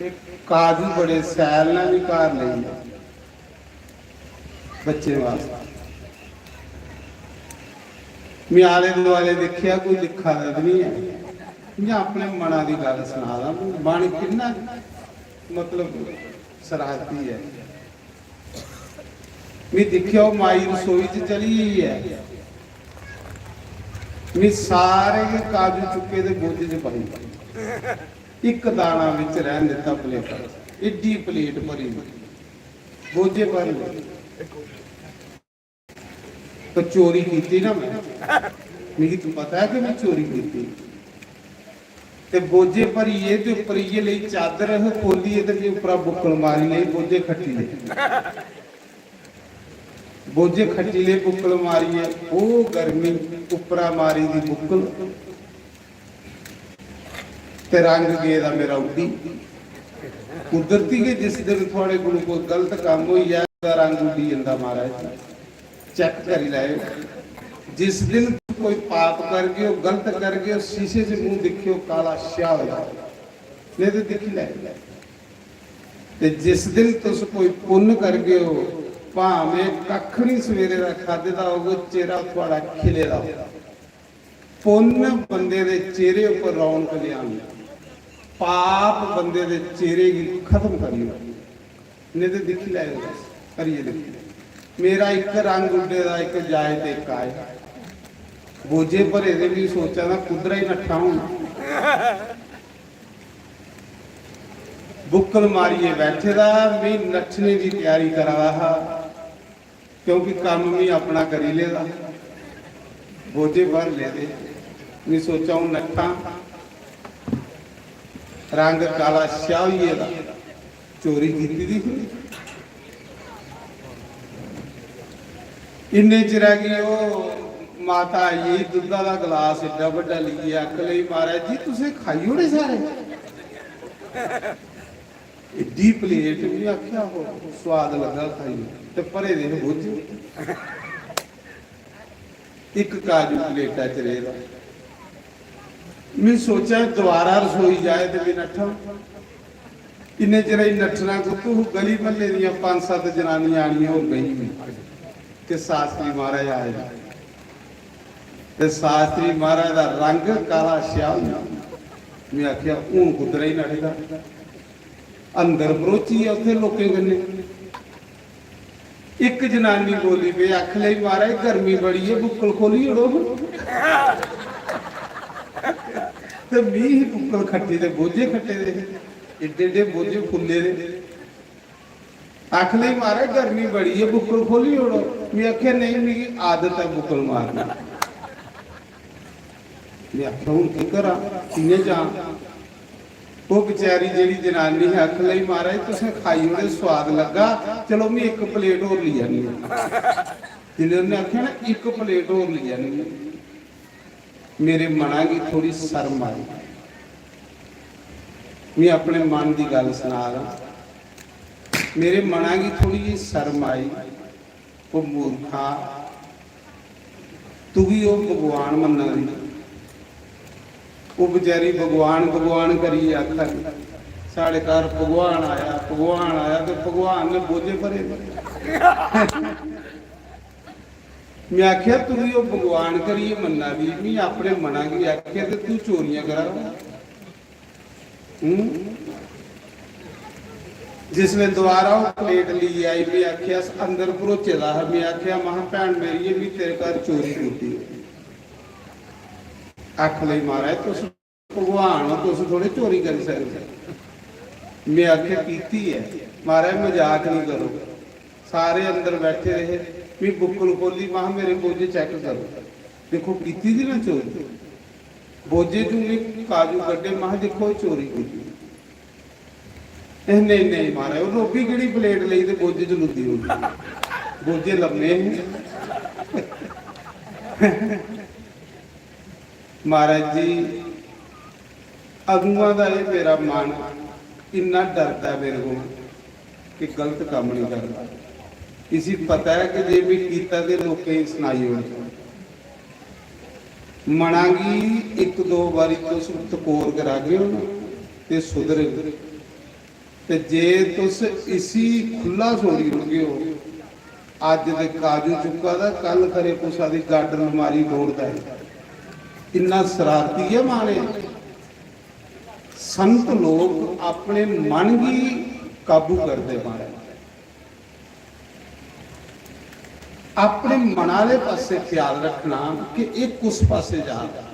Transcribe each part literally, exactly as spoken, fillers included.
काजू बड़े सैल न, मी घर लेई आ बच्चें वास्तै। मी आले दुआले दिक्खेआ, कोई दिक्खा दा ते निं ऐ। इ'यां अपने मना दी गल्ल सना दा, मन किन्ना, मतलब, सराहती ऐ। मी दिक्खेआ, ओह् माई रसोई च चली गेई ऐ। मी सारे गै काजू चुक्के दे बोझे च पाई, इक दाना बिच रैह्न दित्ता प्लेटा च। एड्डी प्लेट भरी दी, बोझे भर ले। तो चोरी कीती ना मैं, मिगी तो पता है कि मैं चोरी कीती। ते बोझे भरिए ते उप्पर इ'यै लेई चादर खोलिए ते फ्ही उप्परा बुक्कल मारी लेई, बोझे खट्टी ले। बोझे खट्टी ले बुक्कल मारिए, ओह् गर्मी, उप्परा मारी दी बुक्कल ते रंग गेदा मेरा उड्डी। कुदरती गै जिस दिन थुआड़े कोल कोई गलत कम्म होई जाए, ओह्दा रंग उड्डी जंदा महाराज जी। चेक करी लैओ, जिस दिन कोई पाप करगे ओ, गलत करगे ओ, शीशे च मूंह दिक्खेओ, काला स्याह हो जाए, नेईं ते दिक्खी लैओ। ते जिस दिन तुस कोई पुन्न करगे ओ, भामें कक्ख निं सवेरे दा खाद्धे दा होग, चेहरा थुआड़ा खिले दा होग। पुन्न बंदे दे चेहरे उप्पर रौनक लिआंदी, पाप बंदे दे चेहरे गी खत्म करी ओड़दी। नेईं ते दिक्खी लैओ, बस करियै दिक्खी लैओ। मेरा इक रंग उड्डे दा, इक जाए ते इक आए। बोझे भरे दे, भी सोचा दा कुद्धरा ही नट्ठा हून। बुक्कल मारियै बैठे दा, में नट्ठने दी त्यारी करा दा हा, क्योंकि कम्म में अपना करी लेदा, बोझे भर लेदे। में सोचा हून नट्ठां, रंग काला स्याह होई गेदा, चोरी कीती दी ही। इन्ने चिरा गी ओह् माता आई गेई, दुद्धा दा गलास एड्डा बड्डा लेइयै, आखन लगी, "महाराज जी, तुसें खाई ओड़े सारे?" एड्डी प्लेट, में आखेआ, "हो, सोआद लग्गा खाई।" ते भरे दे हे बोझे, इक काजू प्लेटा च रेह्दा। में सोचेआ, दोबारा रसोई जाए ते में नट्ठां। इन्ने चिरे च नट्ठना कुत्थूं? गली म्हल्ले दियां पंज सत्त जनानियां आनियां होर बेही गेइयां कि शास्त्री महाराज आए दे। ते शास्त्री महाराज दा रंग काला स्याह होई गेआ। में आखेआ, "हून कुद्धरै गी नठगा?" अंदर भरोची गेआ उत्थै लोकें कन्नै। इक जनानी बोली पेई, आखन लगी, "महाराज, गर्मी बड़ी ऐ, बुक्कल खोह्ल्ली ओड़ो।" ते मी ही बुक्कल खट्टी दे, बोझे खट्टे दे हे, एड्डे एड्डे बोझे फुल्ले दे। आखन लगी, "महाराज, गर्मी बड़ी ऐ, बुक्कल खोह्ल्ली ओड़ो।" में आखेआ, "नेईं, मिगी आदत ऐ बुक्कल मारने।" में आखेआ, "हून केह् करां, कि'यां जां?" ओह् बेचारी जेह्ड़ी जनानी ही, आखन लगी, "महाराज, तुसें खाई ओड़े, सोआद लग्गा, चलो, में इक प्लेट होर लेई आनी आं।" जिसलै उन्नै आखेआ ना, "इक प्लेट होर लेई आनी आं," मेरे मना गी थोड़ी शर्म आई। में अपने मन दी गल्ल सना दा, मेरे मना गी थोड़ी जेही शर्म आई। "ओ मूर्खा, तुगी ओह् भगवान मन्ना दी, ओह् बेचारी भगवान भगवान करियै आखा दी, साढ़े घर भगवान आया, भगवान आया, ते भगवान ने बोझे भरे दे।" में आखेआ, "तुगी ओह् भगवान करियै मन्ना दी, में अपने मना गी आखेआ ते तू चोरियां करा दा।" हूं? जिसलै दोबारा ओह् प्लेट लेई आई, में आखेआ, अंदर भरोचे दा हा, में आखेआ, "महां, भैन मेरी, एह् में तेरे घर चोरी कीती।" आखन लगी, "महाराज, तुस भगवान हो, तुस थोड़े चोरी करी सकदे।" में आखेआ, "कीती ऐ।" "महाराज, मजाक निं करो।" सारे अंदर बैठे दे हे, में बुक्कल खोह्ल्ली, महां, "मेरे बोझे चैक करो, दिक्खो, कीती दी ना चोरी।" बोझे चों में काजू कड्ढे, महां, "दिक्खो, चोरी कीती।" "एह् नेईं, नेईं महाराज, ओह् लोभी केह्ड़ी प्लेट लेई ते बोझे च लुद्दी ओड़ी।" बोझे लम्मे हे। महाराज जी, अदुआं दा एह् मेरा मन इन्ना डरदा ऐ मेरे कोला कि गलत कम्म निं करदा। इसी पता ऐ कि जे में कीता ते लोकें गी सनाई ओड़दा। मना गी इक दो बारी तुस टकोर करागे ओ ना, ते सुधरग। ते जे तुस इसी खु'ल्ला छोड़ी ओड़गे ओ, अज्ज ते काजू चुक्का दा, कल खरे कुसा दी गाडर लमारी डोड़दा ऐ। इन्ना शरारती ऐ माने। संत लोक अपने मन गी काबू करदे माने। अपने मना आह्ले पासे ख्याल रखना कि एह् कुस पासे जा दा।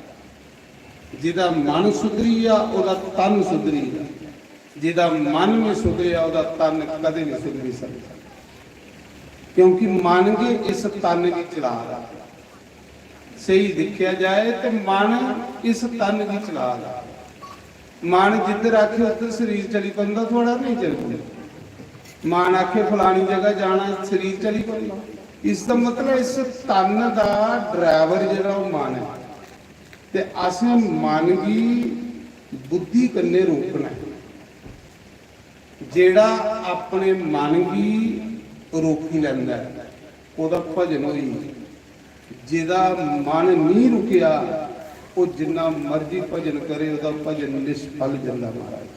जेह्दा मन सुधरी जा, ओह्दा तन सुधरी जा। जेह्दा मन निं सुधरेआ, ओह्दा तन कदें निं सुधरी सकदा, क्योंकि मन गै इस तन गी चला दा। स्हेई दिक्खेआ जाए ते मन इस तन गी चला दा। मन जिद्धर आखे उद्धर शरीर चली पौंदा, थुआढ़ा नेईं चली पौंदा। मन आखे फलानी जगह जाना, शरीर चली पौंदा। इसदा मतलब इस तन दा ड्राइवर जेह्ड़ा ओह् मन ऐ। ते असें मन गी बुद्धि कन्नै रोकना ऐ। जेह्ड़ा अपने मन गी रोकी लैंदा ऐ, ओह्दा भजन होई गेआ। जेह्दा मन निं रुकेआ, ओह् जिन्ना मर्जी भजन करे, ओह्दा भजन निष्फल जंदा महाराज।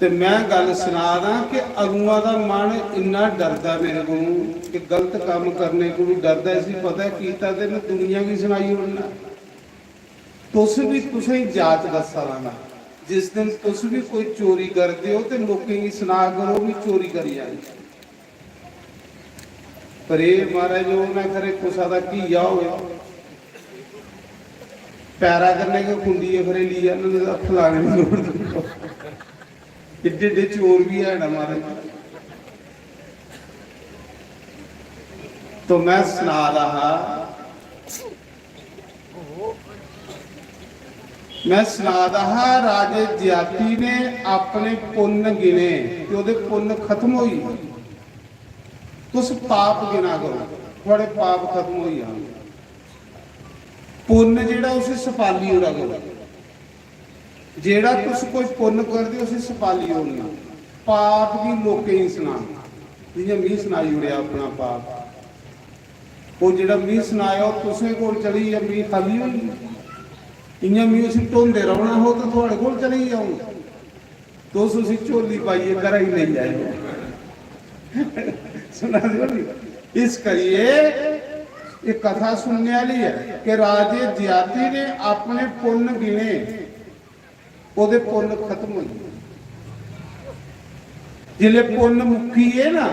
ते मैं गल्ल सना दा कि अगुआं दा मन इन्ना डरदा मेरे कोलूं कि गलत कम्म करने कोलूं डरदा, इसी पता ऐ कीता ते मैं दुनिया गी सनाई ओड़ना। तुस भी, तुसें जाच दस्सा दा ना, जिस दिन तुस भी कोई चोरी करदे हो ते लोकें गी सना करो भी चोरी करी आए। पर एह् महाराज, ओह् ना खरे कुसा दा घीया होए, पैरा कन्नै गै खुंडियै खरे लेई आह्नन ते फलाने दी लोड़। एड्डे एड्डे चोर बी हैन महाराज। तो मैं सना दा हा, मैं सना दा हा, राजे ज्याति ने अपने पुन्न गिने ते ओह्दे पुन्न खत्म होई गे। तुस पाप गिना करो, थुआढ़े पाप खत्म होई जान। पुन्न जेह्ड़ा उसी सपाली ओड़ा करो। जेह्ड़ा तुस कोई पुन्न करदे उसी सपाली ओड़ना। पाप गी लोकें गी सनाना, जि'यां मी सनाई ओड़ेआ अपना पाप। ओह् जेह्ड़ा मी सनाया ओह् तुसें कोल चली गेआ, मी खाल्ली होई गेआ। इ'यां मी उसी ढोंदे रौह्ना हो ते थुआढ़े कोल चली गेआ हून। तुस उसी झोली पाइयै घरा गी लेई आएओ। सुना दे ओ नी? इस करियै एह् कथा सुनने आह्ली ऐ कि राजे ज्याति ने अपने पुन्न गिने, ओह्दे पुन्न खत्म होई गे। जिसलै पुन्न मुक्की गे ना,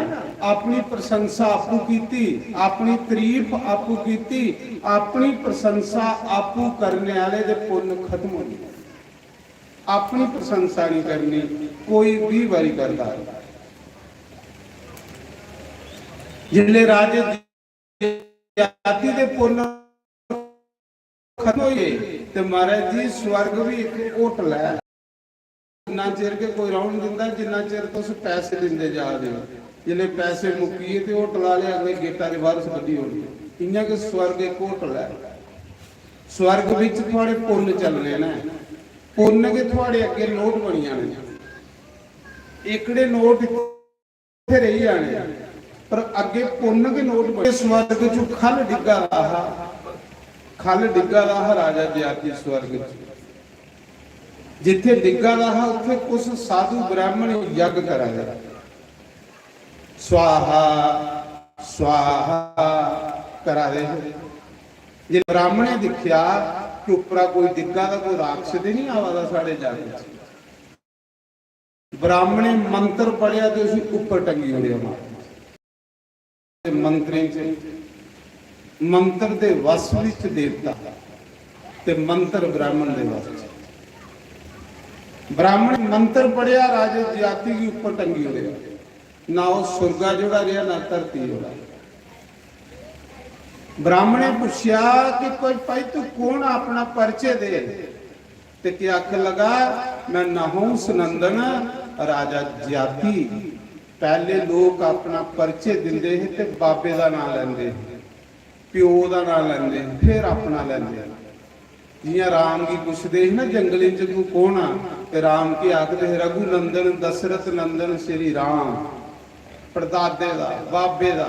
अपनी प्रशंसा आपूं कीती, अपनी तारीफ आपूं कीती, अपनी प्रशंसा आपूं करने आह्ले दे पुन्न खत्म होई गे। अपनी प्रशंसा नहीं करनी, कोई भी बारी करदा। जिसले राजे ज्याति दे पुन्न खत्म होई गे, ते महाराज जी, स्वर्ग भी एक होटल है। इन्ना चिर के कोई रौहन दिंदा, जिन्ना चिर तुस पैसे दिंदे जा रहे हो। जिसले पैसे मुक्की गे, ते होटल आह्ले अगले गेटा दे बाहर कड्ढी ओड़दे। इ'यां गै स्वर्ग इक होटल ऐ। स्वर्ग बिच थुआढ़े पुन्न चलने न, पुन्न गै थुआढ़े अग्गें नोट बनी जाने न। एकड़े नोट इत्थै रेही जाने, पर अग्गें पुन्न गै नोट बने। स्वर्ग चों खल डिग्गा दा हा, खल डिग्गा दा हा राजा ज्याति स्वर्ग च। जित्थै डिग्गा दा हा, उत्थै कुछ साधु ब्राह्मण यज्ञ करा दे, स्वाहा स्वाहा करा दे हे। जे ब्राह्मणें दिक्खेआ कि उप्परा कोई डिग्गा दा, कोई राक्षस ते नहीं आवा दा साढ़े जग च। ब्राह्मणें मंत्र पढ़ेआ ते उसी उप्पर टंगी ओड़ेआ महाराज। ते मंत्रें च, मंत्र दे वश विच देवता ते मंत्र ब्राह्मण दे वश च। ब्राह्मण मंत्र पढ़ेआ, राजे ज्याति गी उप्पर टंगी ओड़ेआ। ना ओह् सुरगा जोड़ा रेहा, ना धरती जोड़ा। ब्राह्मणे पुच्छेआ कि कोई भाई तू कौन, अपना परिचय दे। ते के आखन लगा, मैं नहुस नंदन, राजा ज्याति। पैह्ले लोक अपना परिचय दिंदे हे ते बाबे दा नांऽ लैंदे हे, प्यो दा नांऽ लैंदे हे, फिर अपना लैंदे हे। जियां राम गी पुछदे हे ना जंगलें च, "तू कौन आ?" ते राम के आखदे हे, "रघुनंदन, दशरथ नंदन, श्री राम।" पड़दादे दा, बाबे दा,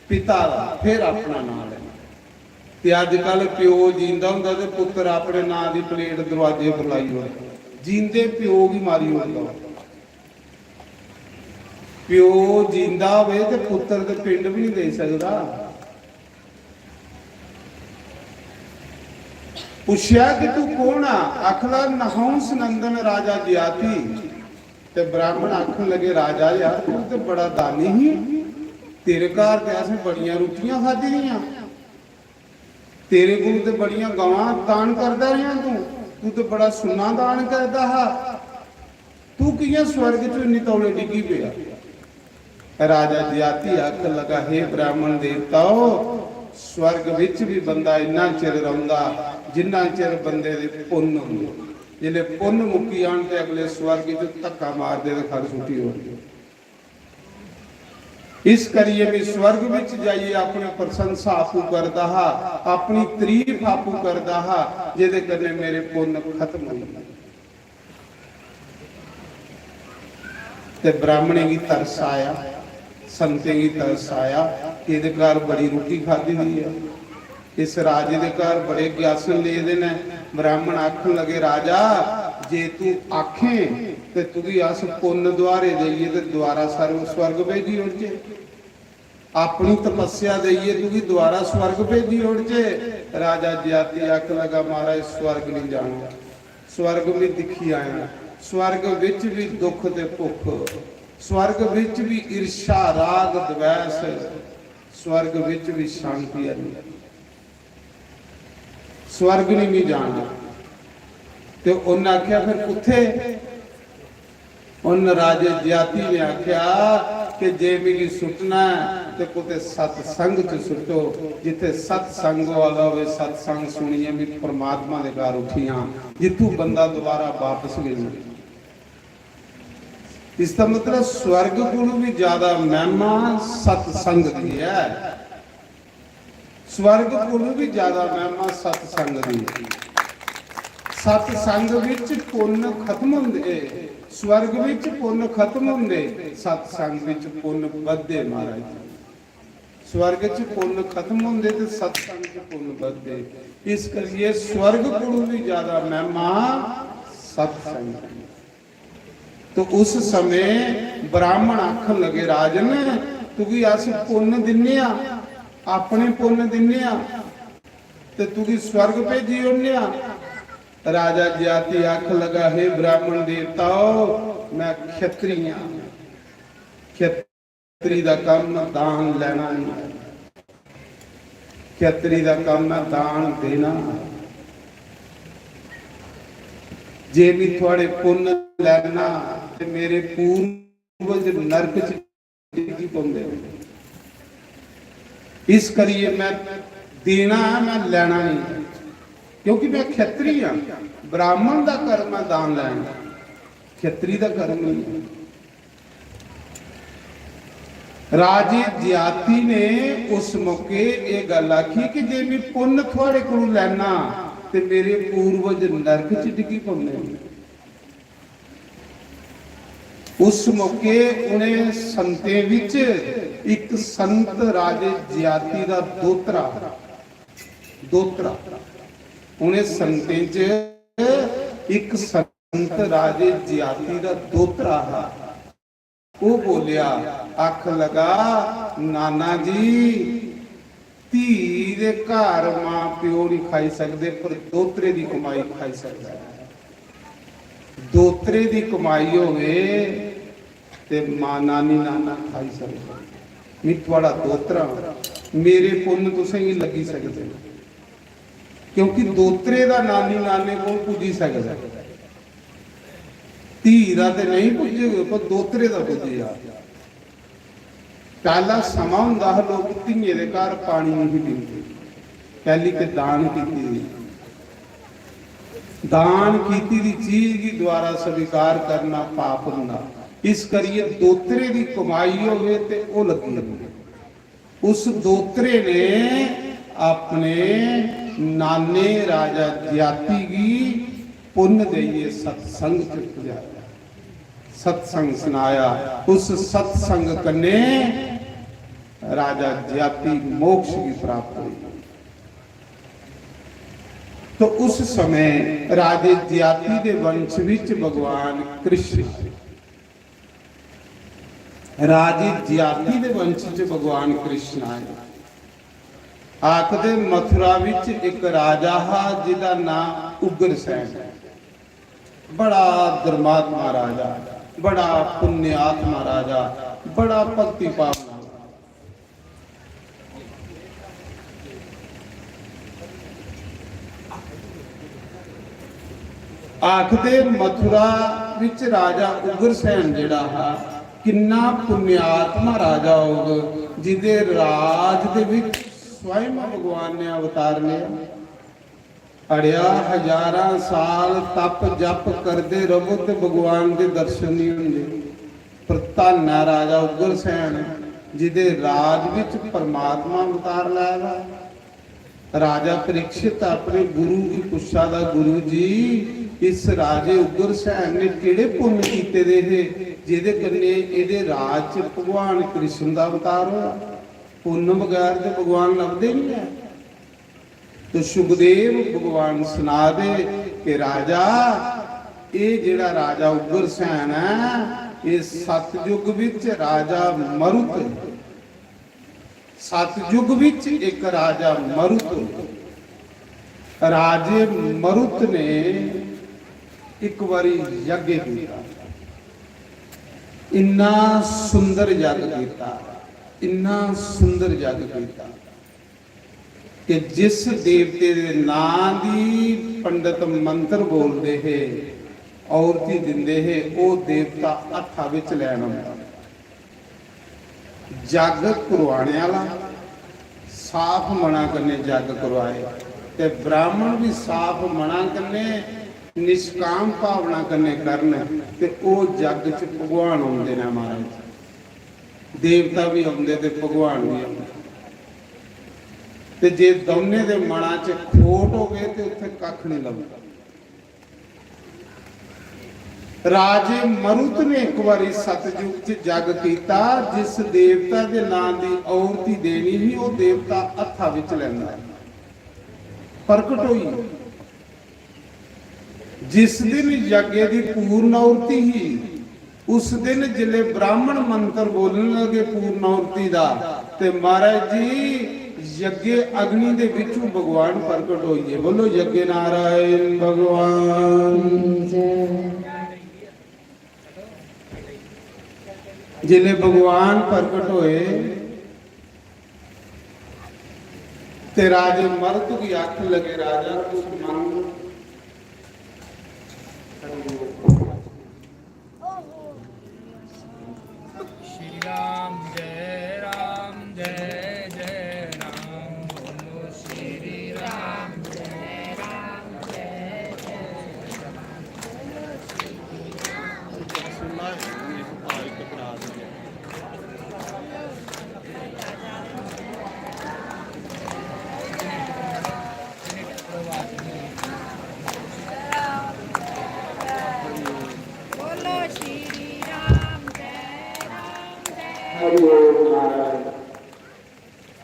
पिता दा, फिर अपना नांऽ लैना। ते अजकल प्यो जींदा होंदा ते पुत्तर अपने नांऽ दी प्लेट दरोआजे पर लाई ओड़दा। जींदे प्यो गी मारी ओड़दा। प्यो जींदा होवे ते पुत्तर ते पिंड भी नहीं दे सकदा। पुच्छेआ कि तू कौन आ? आखदा, "नहुंस नंदन राजा ज्याति।" ते ब्राह्मण आखन लगे, "राजा यार, तू ते बड़ा दानी ही, तेरे घर ते असें बड़ियां रुट्टियां खाद्धी दियां, तेरे कोल ते बड़ियां गवां दान करदा रेहा तू, तू ते बड़ा सुन्ना दान करदा हा, तू कि'यां स्वर्ग च इन्नी तौले डिग्गी पेआ?" राजा ज्याति आखन लगा, "हे ब्राह्मण देवताओ, स्वर्ग विच भी बंदा इन्ना चिर रौंह्दा जिन्ना चिर बंदे दे पुन्न होंदे। जिसले पुन्न मुक्की जान ते अगले स्वर्ग च धक्का मारदे ते खड़ सुट्टी ओड़दे। इस करियै मैं स्वर्ग विच जाइयै अपनी प्रशंसा आपू करदा हा, अपनी तारीफ आपू करदा हा, जेह्दे कन्नै मेरे पुन्न खत्म होई गे।" ते ब्राह्मणें गी तरस आया, संतें गी तरस आया कि एह्दे घर बड़ी रुट्टी खाद्धी दी ऐ। इस राजे दे घर बड़े ग्यासन ले दे न। ब्राह्मण आखन लगे, "राजा, जे तू आखें ते तुगी अस पुन्न दुआरे देइयै ते दुआरा सर्व-, स्वर्ग भेजी ओड़चे।" अपनी तपस्या देइयै तुगी दोबारा स्वर्ग भेजी ओड़चे। राजा ज्याति आखन लगा, "महाराज, स्वर्ग नहीं जाना, स्वर्ग में दिखी आया, स्वर्ग विच भी दुख ते भुख, स्वर्ग विच भी ईर्ष्या, राग, द्वेष, स्वर्ग विच भी शांति है नहीं।" स्वर्ग नहीं, नहीं जाना। ते उन्हें आख्या, "फिर कुत्थे?" उन राजे ज्याति ने आख्या कि जे मिगी सुट्टना है ते कुते सत्संग च सुट्टो, जिथे सत्संग वाला होवे, सत्संग सुनिए मैं परमात्मा दे घर उठी आं, जिथू बंदा दोबारा वापस गै नहीं। इसका मतलब स्वर्ग कोलू भी ज्यादा महिमा सत्संग दी है। स्वर्ग कोलू भी ज्यादा महिमा सत्संग दी। सत्संग विच पुन्न खत्म होंदे, स्वर्ग विच पुन्न खत्म होंदे, सत्संग विच पुन्न बधदे महाराज। स्वर्ग च पुन्न खत्म होंदे ते सत्संग च पुन्न बधदे। इस करिए स्वर्ग कोलू भी ज्यादा महिमा सत्संग दी। तो उस समय ब्राह्मण आखन लगे, "राजन, तुगी अस पुन्न दिन्ने आं, अपने पुन्न दिन्ने आं, ते तुगी स्वर्ग भेजी ओड़ने आं।" राजा ज्याति आख लगा, "हे ब्राह्मण देवताओ, मैं क्षत्रिय आं, क्षत्रिय दा कम्म दान लेना नहीं, क्षत्रिय दा कम्म है दान देना। जे मैं थुआड़े पुन्न लैना ते मेरे पूर्वज नरक च डिग्गी पौंदे। इस करिए मैं देना है, मैं लेना नहीं, क्योंकि मैं क्षत्रिय हां। ब्राह्मण दा कर्म है दान लैना, क्षत्रिय दा कर्म नहीं है।" राजे ज्याति ने उस मौके ये गल आखी कि जे मैं पुन्न थुआड़े कोलों लैना ते मेरे पूर्वज नरक च डिग्गी पौंदे। उस मौके उन्हें संतें विच इक संत राजे ज्याति दा दोतरा, दोतरा, उन्हें संतें च इक संत राजे ज्याति दा दोतरा हा। वो बोलिया, आख लगा, "नाना जी, धी दे घर मां प्यो नहीं खाई सकदे, पर दोतरे दी कमाई खाई सकदा है।" दोतरे दी कमाई होवे ते मां, नानी नाना खाई सकदे। मैं थुआड़ा दोतरा, मेरे पुन्न तुसेंगी लगी सकदे न, क्योंकि दोतरे दा नानी नाने कोल पुज्जी सकदा। धी दा ते नहीं पुज्जे, पर दोतरे दा पुज्जी जा। पैह्ला समां हुंदा हा, लोक धियें दे घर पानी नहीं पींदे। पैह्ली ते दान कीती दी, दान कीती दी चीज गी दोबारा स्वीकार करना पाप हुंदा। इस करिए दोतरे दी कमाई होवे ते ओह् लग्गी जंदी। उस दोतरे ने अपने नाने राजा ज्याति गी पुन्न देइयै सत्संग च पजाया, सत्संग सनाया। उस सत्संग कन्नै राजा ज्याति मोक्ष गी प्राप्त होई। तो उस समय राजे ज्याति दे वंश विच भगवान कृष्ण, राजे ज्याति दे वंश च भगवान कृष्ण आए। आखदे मथुरा विच इक राजा हा जिदा नां उग्रसेन। बड़ा धर्मात्मा राजा, बड़ा पुण्यात्मा राजा, बड़ा भक्ति भावना। आखदे मथुरा विच राजा उग्रसेन जेड़ा हा, किन्ना पुण्यात्मा राजा होग, जिदे राज दे विच स्वयं भगवान ने अवतार लिया। अड़िया, हजारां साल तप जप करदे रवो ते भगवान दे दर्शन नहीं होंदे। पर धन्न ऐ राजा उग्रसेन, जिदे राज विच परमात्मा अवतार लै दा। राजा परीक्षित अपने गुरु गी पुच्छा दा, "गुरु जी, इस राजे उग्रसेन ने केड़े पुन्न कीते दे हे, जेदे कन्नै एदे राज च भगवान कृष्ण दा अवतार होया?" पुन्न बगैर ते भगवान लभदे नहीं ऐ। तो सुखदेव भगवान सना दे कि राजा, एह जेड़ा राजा उग्रसेन ऐ, एह सतयुग विच राजा मरुत, सतयुग विच एक राजा मरुत, राजे मरुत ने एक बारी यज्ञ किया, इन्ना सुंदर यज्ञ किया, इन्ना सुंदर यज्ञ किया। कि जिस देवते दे नां दी पंडित मंत्र बोलदे हे, औरती दिंदे हे, ओह देवता हत्था विच लैन औंदा। जग करवाने आह्ला साफ मना कन्नै जग करवाए ते ब्राह्मण भी साफ मना कन्नै निष्काम भावना कन्नै करन ते ओह जग च भगवान औंदे न महाराज। देवता भी औंदे ते भगवान भी औंदे। ते जे दौनें दे मना च खोट होवे ते उत्थे कख नहीं लभदा। राजे मरुत ने एक बारी सतयुग च जग कीता, जिस देवता दे नां दी औरती देनी ही, ओह देवता हत्था विच लैंदा। प्रकट होई। जिस दिन यज्ञ दी पूर्ण आहुति ही, उस दिन जिले ब्राह्मण मंत्र बोलने लगे पूर्ण आहुति दा, ते महाराज जी, यज्ञ अग्नि दे विचों भगवान प्रकट होइए। बोलो, यज्ञ नारायण भगवान। जिले भगवान प्रकट होए, ते राजे मरुत गी आखन लगे, राजा, कुछ मंग। श्री राम जय राम जय जय राम, बोलो श्री राम जय राम जय जय राम। बोलो श्री राम जय राम जय। हरि ओम महाराज,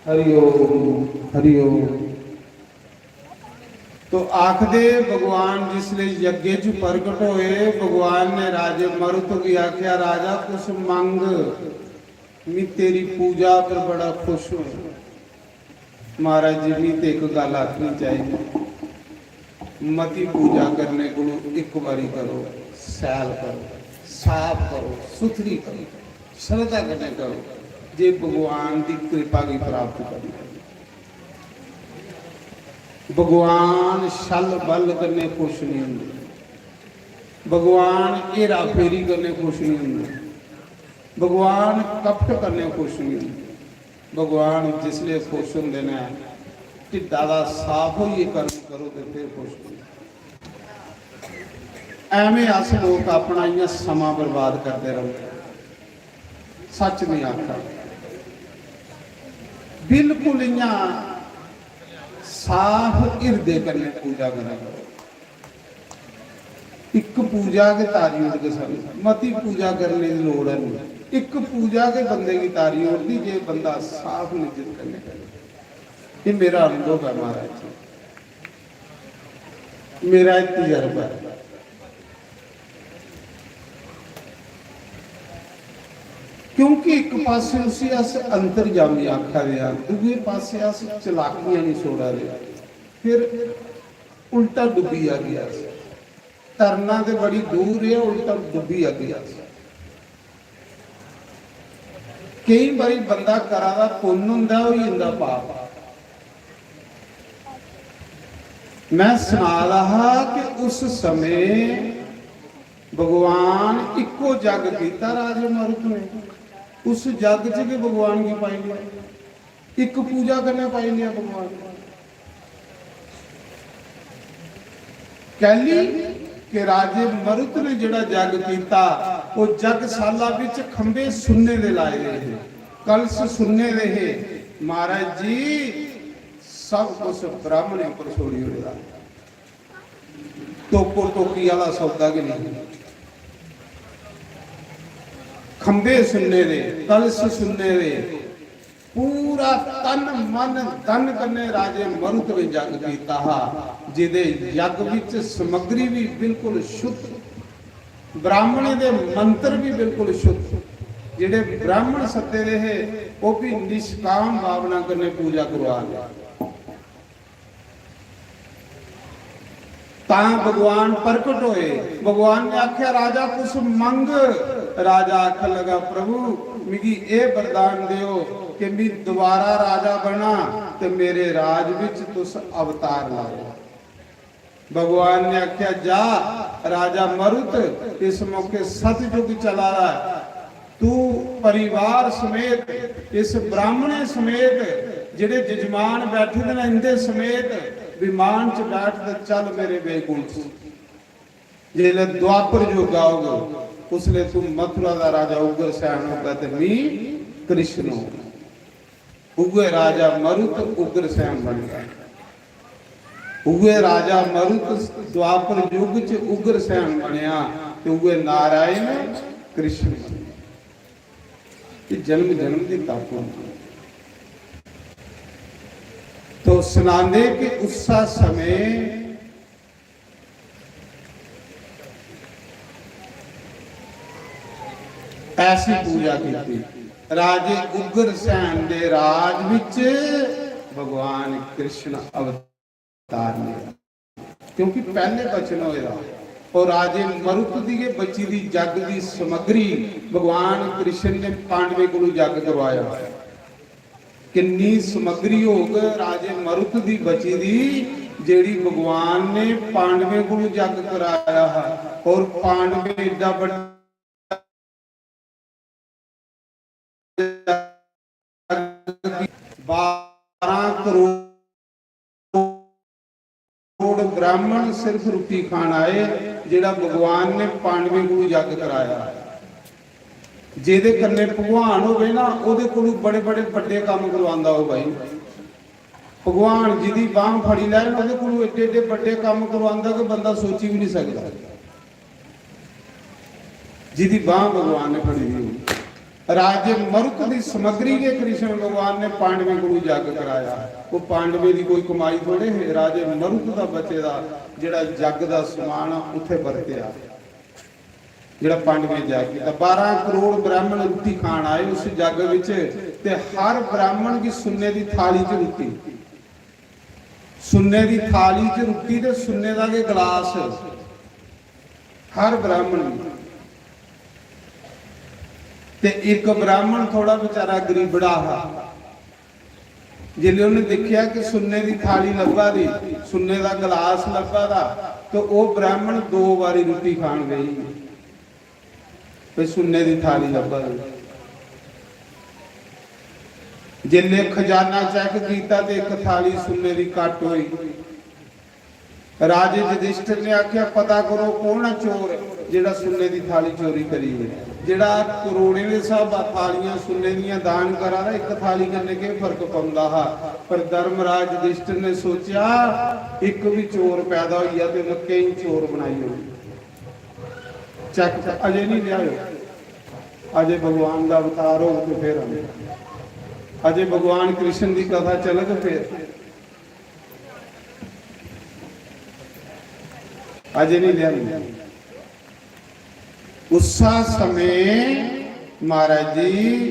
हरि ओम, हरि ओम। तो आखदे भगवान जिसले यज्ञ च प्रगट होए, भगवान ने राजे मरुत गी आख्या, राजा कुछ मंग, मैं तेरी पूजा पर बड़ा खुश हूँ। महाराज जी, मी ते इक गल्ल आखनी चाहिदी, मती पूजा करने कोलों इक बारी करो, सैल करो, साफ करो, सुथरी करो, श्रद्धा कन्नै करो, जे भगवान दी कृपा गी प्राप्त करना। भगवान छल बल कन्नै खुश नहीं होंदे, भगवान हेरा फेरी कन्नै खुश नहीं होंदे, भगवान कपट कन्नै खुश नहीं होंदे। भगवान जिसले खुश होंदे ने, ढिड्डा दा साफ होइयै कर्म करो ते फिर खुश होंदे। एवें अस लोक अपना इ'यां समां बर्बाद करदे रौंह्दे। सच नहीं आखा, बिल्कुल इ'यां साफ हिरदे कन्नै पूजा करा करो। इक पूजा गै तारी ओड़ग सारी, मती पूजा करने दी लोड़ है नहीं। इक पूजा गै बंदे गी तारी ओड़दी जे बंदा साफ नियत कन्नै करे। ये मेरा अनुभव है महाराज जी। मेरा एक तजर्बा है। क्योंकि इक पासे उसी अस अंतर्यामी आखा दे आं, दूए पासे अस चलाकियां नहीं छोड़ा दे, फिर उल्टा डुब्बिया गया। तरना ते बड़ी दूर है, उल्टा डुब्बिया गया। केई बारी बंदा करा दा पुन्न होंदा, होई जंदा पाप। मैं सना दा हा कि उस समय भगवान इक्को जग कीता राजे मारुत ने, उस जग च गै भगवान गी पाई लेआ, इक पूजा कन्नै पाई लेआ भगवान। कैली के राजे मरुत ने जेड़ा जग कीता, वो जग साला विच खंबे सुन्ने दे लाए दे हे, कलश सुन्ने दे हे। महाराज जी, सब कुछ ब्राह्मणें उपर छोड़ी ओड़े दा। टोको टोकी वाला सौदा गै नहीं। खंबे सुन्ने दे, कलश सुन्ने दे, पूरा तन मन धन कन्नै राजे मरुत ने जग कीता हा, जिदे जग विच समग्री भी बिल्कुल शुद्ध, ब्राह्मणे दे मंत्र भी बिल्कुल शुद्ध। जेड़े ब्राह्मण सद्दे दे हे, ओह भी निष्काम भावना कन्नै पूजा करवा दे। तां भगवान प्रकट होए। भगवान ने आख्या, "राजा, कुछ मंग।" राजा आखन लगा, "प्रभु, मिगी एह वरदान देओ कि मी दोबारा राजा बना ते मेरे राज विच तुस अवतार लाओ।" भगवान ने आख्या, "जा राजा मरुत, इस मौके सतयुग चला रहा है, तू परिवार समेत, इस ब्राह्मणे समेत, जेड़े जजमान बैठे दे न, इंदे समेत विमान च बैठ ते चल मेरे वैकुंठ च। जिसले द्वापर युग आउग, उसले तू मथुरा दा राजा उग्रसेन होगा ते मी कृष्ण होगा।" उग्र राजा मरुत उग्रसेन बन गया। उग्र राजा मरुत द्वापर युग च उग्रसेन बनया ते उग्र नारायण कृष्ण बने। ये जन्म जन्म की तप होंदी है। तो सुनांदे कि उस समय ऐसी पूजा की राजे उग्रसेन दे राज विच भगवान कृष्ण अवतार लिया, क्योंकि पहले वचन होया और राजे मरुत दी गै बची दी जग दी समग्री भगवान कृष्ण ने पांडवें को जग करवाया। किन्नी समग्री होग राजे मरुत दी बची दी, जेड़ी भगवान ने पांडवें को जग कराया है। और पांडवें एडा बड़ा बारह करोड़ ब्राह्मण सिर्फ रोटी खान आए, जेड़ा भगवान ने पांडवें को जग कराया। जेदे कन्ने भगवान होवे ना, ओदे कोलू बड़े बड़े बड़े काम करवांदा हो भाई। भगवान जी दी बांह फड़ी लै ना, ओदे कोलू एडे एडे बड़े काम करवांदा कि बंदा सोची भी नहीं सकता। जिदी बांह भगवान ने फड़ी दी होई। राजे मरुत दी समग्री के कृष्ण भगवान ने पांडवें को जग कराया। वो पांडवें दी कोई कमाई थोड़े है, राजे मरुत दा बचे दा जेड़ा जग दा समान आ, उथे बरतया। जेड़ा पांडवें जाग कीता, बारह करोड़ ब्राह्मण रुट्टी खान आए उस जग विच, ते हर ब्राह्मण गी सुन्ने दी थाली च रुट्टी, सुन्ने दी थाली च रुट्टी ते सुन्ने दा गै गलास हर ब्राह्मण गी। ते इक ब्राह्मण थोड़ा बेचारा गरीबड़ा हा, जिसले उन्हें देखा कि सुन्ने की थाली लब्भा दी, सुन्ने का गिलास लब्भा दा, तो वह ब्राह्मण दो बारी रुट्टी खान गई, भाई सुन्ने की थाली लब्भा दी। जिसले खजाना चेक किया तो एक थाली सुन्ने की घट हुई। राजे युधिष्ठिर ने आख्या, "पता करो कौन है चोर जेड़ा सुन्ने दी थाली चोरी करी है।" जेड़ा करोड़ें दे स्हाबा थालियां सुन्ने दियां दान करा दा, इक थाली कन्नै केह् फर्क पौंदा हा? पर धर्मराज युधिष्ठिर ने सोचेआ, इक भी चोर पैदा होई जा ते उन्हें केईं चोर बनाई ओड़े। चेक अजे नहीं लिया, अजे भगवान का अवतार होग तो फिर आने, अजे भगवान कृष्ण की कथा चलग फिर। अजें नहीं लिया। उस्सा समें महाराज जी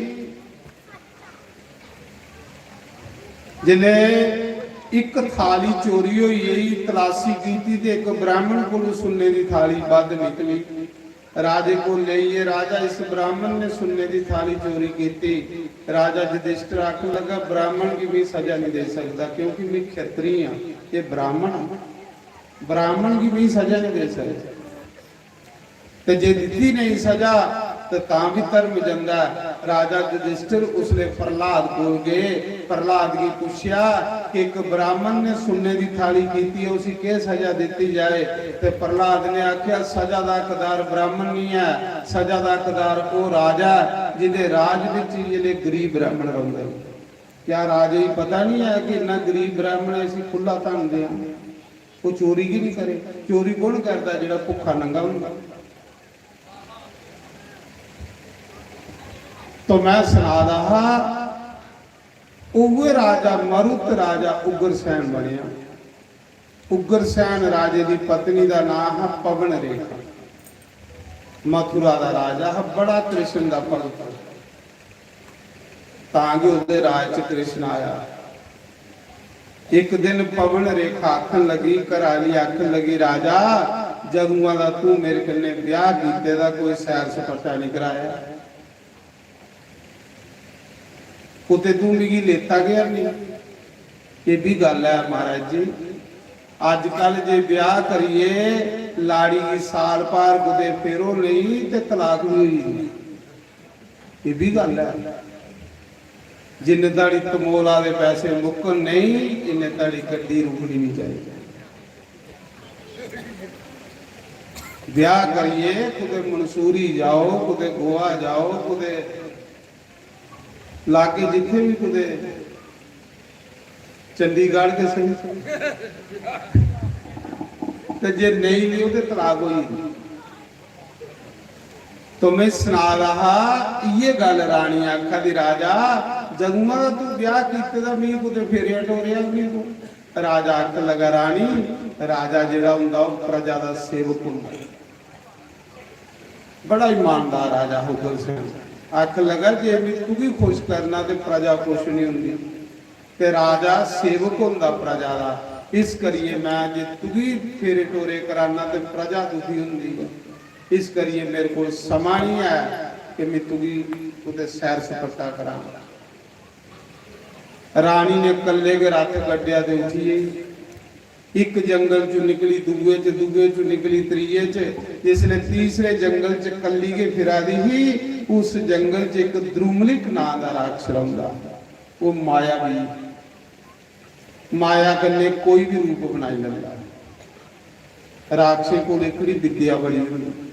जिसलै इक थाली चोरी होई गेई, तलाशी कीती ते इक ब्राह्मण कोल सुन्ने दी थाली बद्ध निकली। राजे कोल लेइयै, "राजा, इस ब्राह्मण ने सुन्ने दी थाली चोरी कीती।" राजा युधिष्ठिर आखन लगा, "ब्राह्मण गी भी सजा नहीं दे सकदा, क्योंकि मैं क्षत्रिय हां, ये ब्राह्मण हां, ब्राह्मण गी भी सजा नहीं दे सकदा।" ते जे दित्ती नेईं सजा, ते तां बी धर्म जंदा ऐ। राजा युधिष्ठिर उसलै प्रह्लाद कोल गे, प्रह्लाद गी पुच्छेआ कि इक ब्राह्मण ने सुन्ने दी थाली कीती ऐ, उसी केह् सजा दित्ती जाए? ते प्रह्लाद ने आखेआ, "सजा दा हकदार ब्राह्मण नहीं ऐ, सजा दा हकदार ओह् राजा ऐ जिंदे राज बिच एह् गरीब ब्राह्मण रौंह्दे न। क्या राजे गी पता नहीं ऐ कि इन्ना गरीब ब्राह्मण ऐ, इसी खु'ल्ला धन देआं?" ओह् चोरी गै नहीं करे। चोरी कौन करदा जेह्ड़ा भुक्खा नंगा होंदा? तो मैं सना दा हा, उ'ऐ राजा, मरुत राजा उग्रसेन बनेआ। उग्रसेन राजे दी पत्नी दा नांऽ हा पवन रेखा। मथुरा दा राजा हा, बड़ा कृष्ण दा भगत। तां गै ओह्दे राज च कृष्ण आया। इक दिन पवन रेखा आखन लगी, घर आह्ली आखन लगी, "राजा, जदुआं दा तूं मेरे कन्नै ब्याह कीते दा, कोई सैर सपाटा निं कराया, कुतै तूं मिगी लेता गै निं।" एह् बी गल्ल ऐ महाराज जी, अजकल जे ब्याह करियै लाड़ी गी साल भर कुतै फेरो नेईं ते तलाक बी होई जंदी। एह् बी गल्ल ऐ। जिन्ने धड़ी तमोला दे पैसे मुक्कन नेईं, इन्ने धड़ी गड्डी रुकनी निं चाहिदी। ब्याह करियै कुतै मंसूरी जाओ, कुतै गोवा जाओ, कुतै लागे जित्थै बी कुतै चंडीगढ़ ते स्हेई, ते जे नेईं बी ओह् ते तलाक होई जंदी। तो मैं सना दा हा, इ'यै गल्ल रानी आखा दी, "राजा, जदुआं दा तूं ब्याह कीते दा, मिगी कुतै फेरेआ टोरेआ बी निं तूं।" राजा आखन लगा, "रानी, राजा जेह्ड़ा होंदा, ओह् प्रजा दा सेवक होंदा।" बड़ा ईमानदार राजा हा उग्रसेन। आखन लगा, "जे मैं तुगी खुश करना ते प्रजा खुश नहीं होंदी।" ते राजा सेवक होंदा प्रजा दा, इस करियै मैं जे तुगी फेरे टोरे कराना ते प्रजा दुखी होंदी ऐ, इस करियै मेरे कोल समां नहीं ऐ कि मैं तुगी कुतै सैर सपाटा करां। रानी ने कल्ले गै रथ कड्ढेआ ते उठी गेई। इक जंगल चों निकली दूए च, दूए चों निकली त्रीए च, जिसलै तीसरे जंगल च कल्ली गै फिरा दी ही, उस जंगल च इक द्रुमलिक नां दा राक्षस रौंह्दा। ओह् मायावी, माया कन्नै कोई बी रूप बनाई लैंदा। राक्षसें कोल एह्कड़ी विद्या बड़ी होंदी।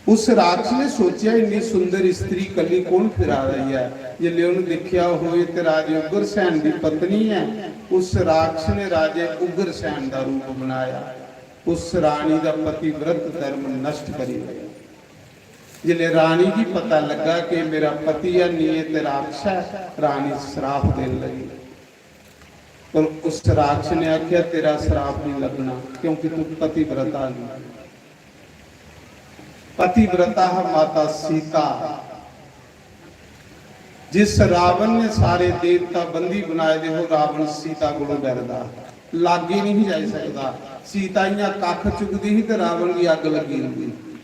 उस राक्षस ने सोचेआ, "इन्नी सुंदर स्त्री कल्ली कौन फिरा दी ऐ?" जिसलै उन्हें दिक्खेआ, होए ते राजे उग्रसेन दी पत्नी ऐ। उस राक्षस ने राजे उग्रसेन दा रूप बनाया। उस रानी दा पतिव्रत धर्म नष्ट करी दिया। जिसलै रानी गी पता लग्गा कि मेरा पति है नहीं है ते राक्षस है, रानी श्राप देन लगी। पर उस राक्षस ने आख्या, "तेरा श्राप नहीं लगना, क्योंकि तू पतिव्रता नहीं।" पतिव्रता है माता सीता। जिस रावण ने सारे देवता बंदी बनाए दे हो, रावण सीता कोलों डरदा, लागे नहीं जाई सकदा। सीता इयां कख चुकदी ही ते रावण गी अग लगी जंदी।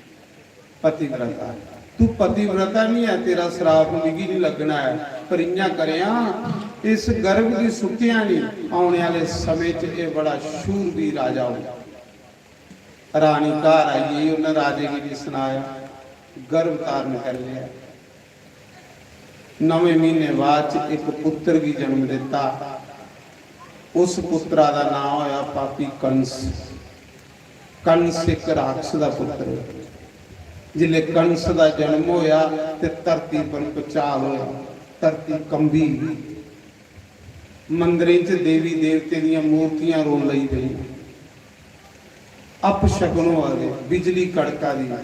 पतिव्रता, तू पतिव्रता नहीं है, तेरा श्राप मिगी नहीं लगना है। पर इयां करेआं, इस गर्भ गी सुट्टेआं नहीं, औने आले समें च एह बड़ा शूरवीर राजा होगा। रानी घर आई गेई, उन्हें राजे गी भी सनाया, गर्भ धारण कर लिया। नवें महीने बाद च इक पुत्र गी जन्म दिता। उस पुत्रा दा नां होया पापी कंस। कंस इक राक्षस दा पुत्र है। जिसले कंस दा जन्म होया ते धरती पर भुचाल होया, धरती कंबी। मंदिरें च देवी देवतें दियां मूर्तियां रोन लगी पेइयां। अपशगन होआ दे, बिजली कड़का दी।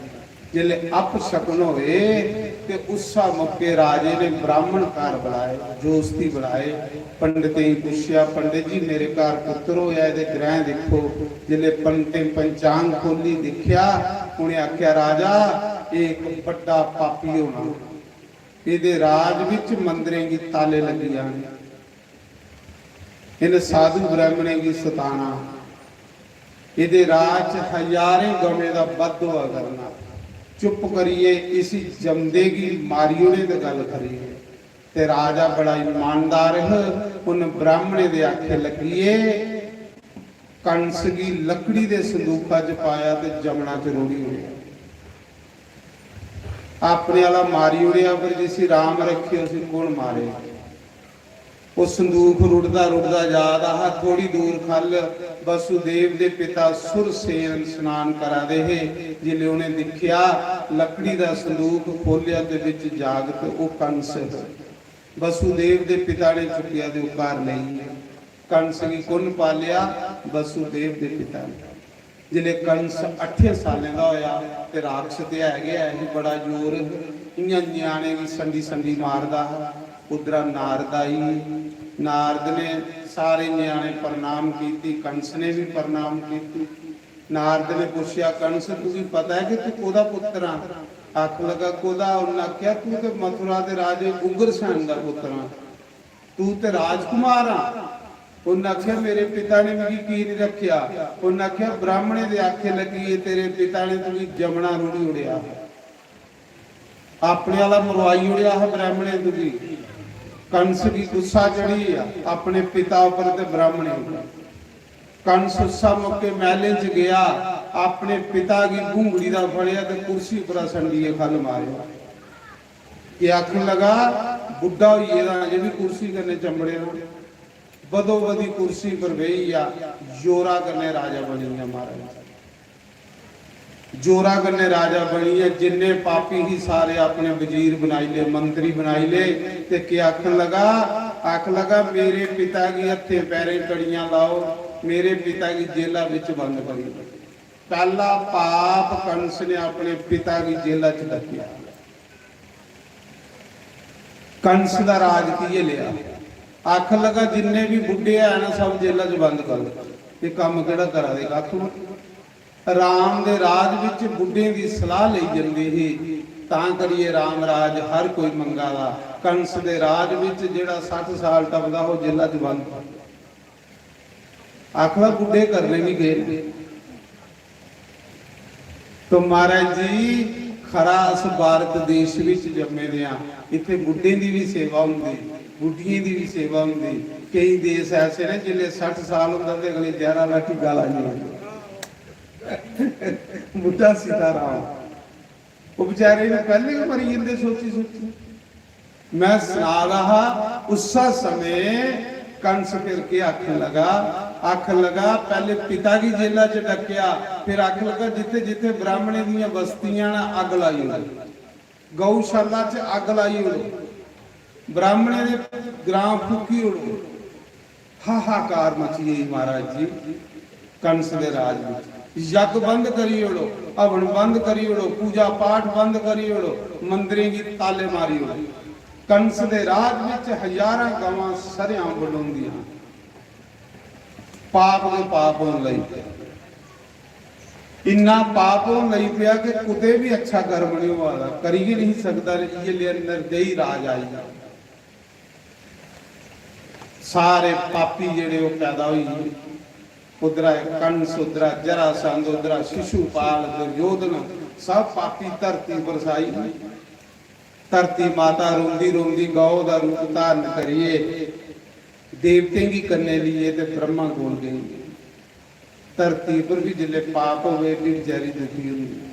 जिसलै अपशकुन होए ते उस्सा मौके राजे ने ब्राह्मण घर बुलाए, जोस्ती बुलाए, पंडितें गी पुच्छेआ, "पंडित जी, मेरे घर पुत्तर होआ, एह्दे ग्रह दिक्खो।" जिसलै पंडितें पंचांग खोह्ल्ली दिक्खेआ, उ'नें आखेआ, "राजा, एह् इक बड्डा पापी होना, एह्दे राज बिच मंदरें गी ताले लग्गी जाने।" इ'नें साधु ब्राह्मणें गी सताना, एह्दे राज च हजारें गवें दा बध होआ करना। चुप करियै इसी जमदे गी मारी ओड़े ते गल्ल खरी ऐ। ते राजा बड़ा ईमानदार ह, उन ब्राह्मणें दे आखे लग्गियै कंस गी लकड़ी दे संदूखा च पाया ते जमना च रोड़ी ओड़ेआ। अपने आह्ला मारी ओड़ेआ, पर जिसी राम रक्खे उसी कौन मारे? ओह् संदूख रुढ़दा रुढ़दा जा दा हा। थोड़ी दूर ख'ल्ल वसुदेव दे पिता सुरसेन स्नान करा दे हे। जिसलै उ'नें दिक्खेआ, लकड़ी दा संदूख खोह्लेआ ते बिच जागत, ओह् कंस। वसुदेव दे पिता ने चुक्केआ ते ओह् घर लेई गेआ। कंस गी कु'न पालेआ? वसुदेव दे पिता ने। जिसलै कंस अट्ठें सालें दा होया ते राक्षस ते है गै ऐ ही, बड़ा जोर, इ'यां ञ्याणे गी संडी संडी मारदा हा। उद्धरा नारद आई, नारद ने सारे ञ्याणे प्रणाम कीती, कंस ने भी प्रणाम कीती। नारद ने पुच्छेआ, "कंस, तुगी पता ऐ कि तू कोह्दा पुत्तर आ?" आखन लगा, "कोह्दा?" उन्न आखेआ, "तू ते मथुरा दे राजे उग्रसेन दा पुत्तर आ।" तू ते राजकुमार आ। उन्न आखेआ, "मेरे पिता ने मिगी की निं रक्खेआ?" उन्न आखेआ, "ब्राह्मणें दे आखे लग्गी, तेरे पिता ने तुगी जमना रुढ़ी ओड़ेआ, अपने आह्ला मरवाई ओड़ेआ हा ब्राह्मणें तुगी।" कंस गी गुस्सा चढ़ी गेआ अपने पिता उप्पर ते ब्राह्मणें उप्पर। कंस उस्सा मौके मैह्लें च गेआ, अपने पिता गी घुंगड़ी दा फड़ेआ ते कुर्सी उप्परा संडियै ख'ल्ल मारेआ। कि आखन लगा, "बुड्ढा होई गेदा, अजें बी कुर्सी कन्नै चंबड़े दा।" बदोबदी कुर्सी पर बेही गेआ, जोरा कन्नै राजा बनी गेआ महाराज। जोरा कन्नै राजा बनी गेआ, जिन्ने पापी ही सारे अपने वजीर बनाई ले, मंत्री बनाई ले। ते केह् आखन लगा? आखन लगा, "मेरे पिता गी हत्थें पैरें कड़ियां लाओ, मेरे पिता गी जेला बिच बंद करी दो।" पहला पाप कंस ने अपने पिता गी जेला च डकेआ। कंस दा राज किए लेआ। आखन लगा, "जिन्ने भी बुड्ढे है ना, सब जेला च बंद करो, ये कम्म केह्ड़ा करा दे?" कक्ख निं। राम दे राज विच बुड्ढें दी सलाह लेई जंदी ही, तां करिए राम राज हर कोई मंगा दा। कंस दे राज विच जेह्ड़ा सट्ठ साल टपदा, ओह् जेला च बंद। आखदा, "बुड्ढे करने भी केह् न?" तो महाराज जी, खरा अस भारत देश विच जम्मे दे आं, इत्थे बुड्ढें दी भी सेवा होंदी, बुड्ढियें दी भी सेवा होंदी। केई देश ऐसे ने, जिसले सट्ठ साल होंदा ते अगले ग्यारह लाठी गाला नहीं होंदा। बुड्ढा सीताराम, वो बेचारे ने पहले ही मरी जंदे सोची सोची। मैं सना दा हा, उस्सा समें कंस फिर के आखन लगा? आखन लगा, "पहले पिता गी जेला च डकेआ, फिर आखन लगा, जिथे जिथे ब्राह्मणें दियां बस्तियां न, अग्ग लाई ओड़ो, गौशाला च अग्ग लाई ओड़ो, ब्राह्मणें दे ग्रां फूकी ओड़ो।" हाहाकार मची गई महाराज जी। कंस दे राज विच यज्ञ बंद करी ओड़ो, हवन बंद करी ओड़ो, पूजा पाठ बंद करी ओड़ो, मंदिरें गी ताले मारी ओड़ो। कंस दे राज विच हजारां गवां सरेआम बंडोंदियां। पाप दे पाप होन लगी पे। इन्ना पाप होन लगी पेआ कि कुतै भी अच्छा कर्म नहीं होआ दा, करी गै नहीं सकदा। इयै लिया निर्दयी राज आई। सारे पापी जेह्ड़े ओह् पैदा होई गे। उद्धरा कंस, उद्धरा जरासंध, उद्धरा शिशुपाल, दुर्योधन, सब पापी धरती पर साई। धरती माता रोंदी रोंदी गौ दा रूप धारण करिए देवतें गी कन्ने लिए ते ब्रह्मा कोल गई। धरती पर भी जिसले पाप होवे, भी बेचारी दुखी होंदी।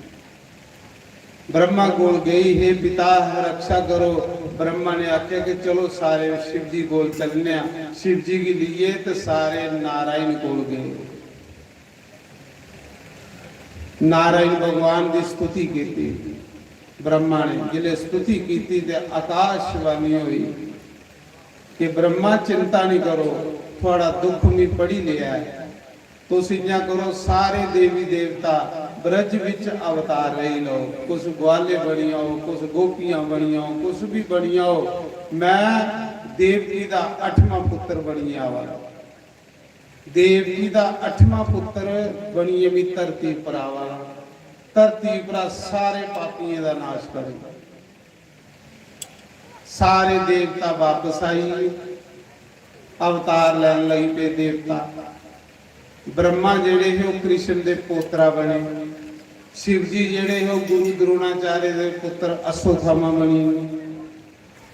ब्रह्मा कोल गई, "हे पिता, रक्षा करो।" ब्रह्मा ने आख्या कि चलो सारे शिव जी कोल चलने आं। शिव जी गी लिए ते सारे नारायण कोल गए। नारायण भगवान दी स्तुति कीती ब्रह्मा ने। जिसले स्तुति कीती ते आकाशवाणी हुई कि ब्रह्मा, चिंता नहीं करो, थोड़ा दुख मैं पढ़ी लिया है। तुस इ'यां करो, सारे देवी देवता ब्रज विच अवतार लेई लो, कुछ ग्वाले बनी आओ, कुछ गोपियां बनी आओ, कुछ भी बनी आओ, मैं देवकी दा अठवां पुत्र बनियै आवा। देवकी दा अठवां पुत्र बनियै मी धरती पर आवा, धरती परा सारे पापियें दा नाश करूं, सारे देवता वापस आई, अवतार लैन लगी पे देवता। ब्रह्मा जेड़े हे, ओह कृष्ण दे पोतरा बने। शिव जी जेड़े हे, ओह गुरु द्रोणाचार्य दे पुत्र अश्वत्थामा बनी।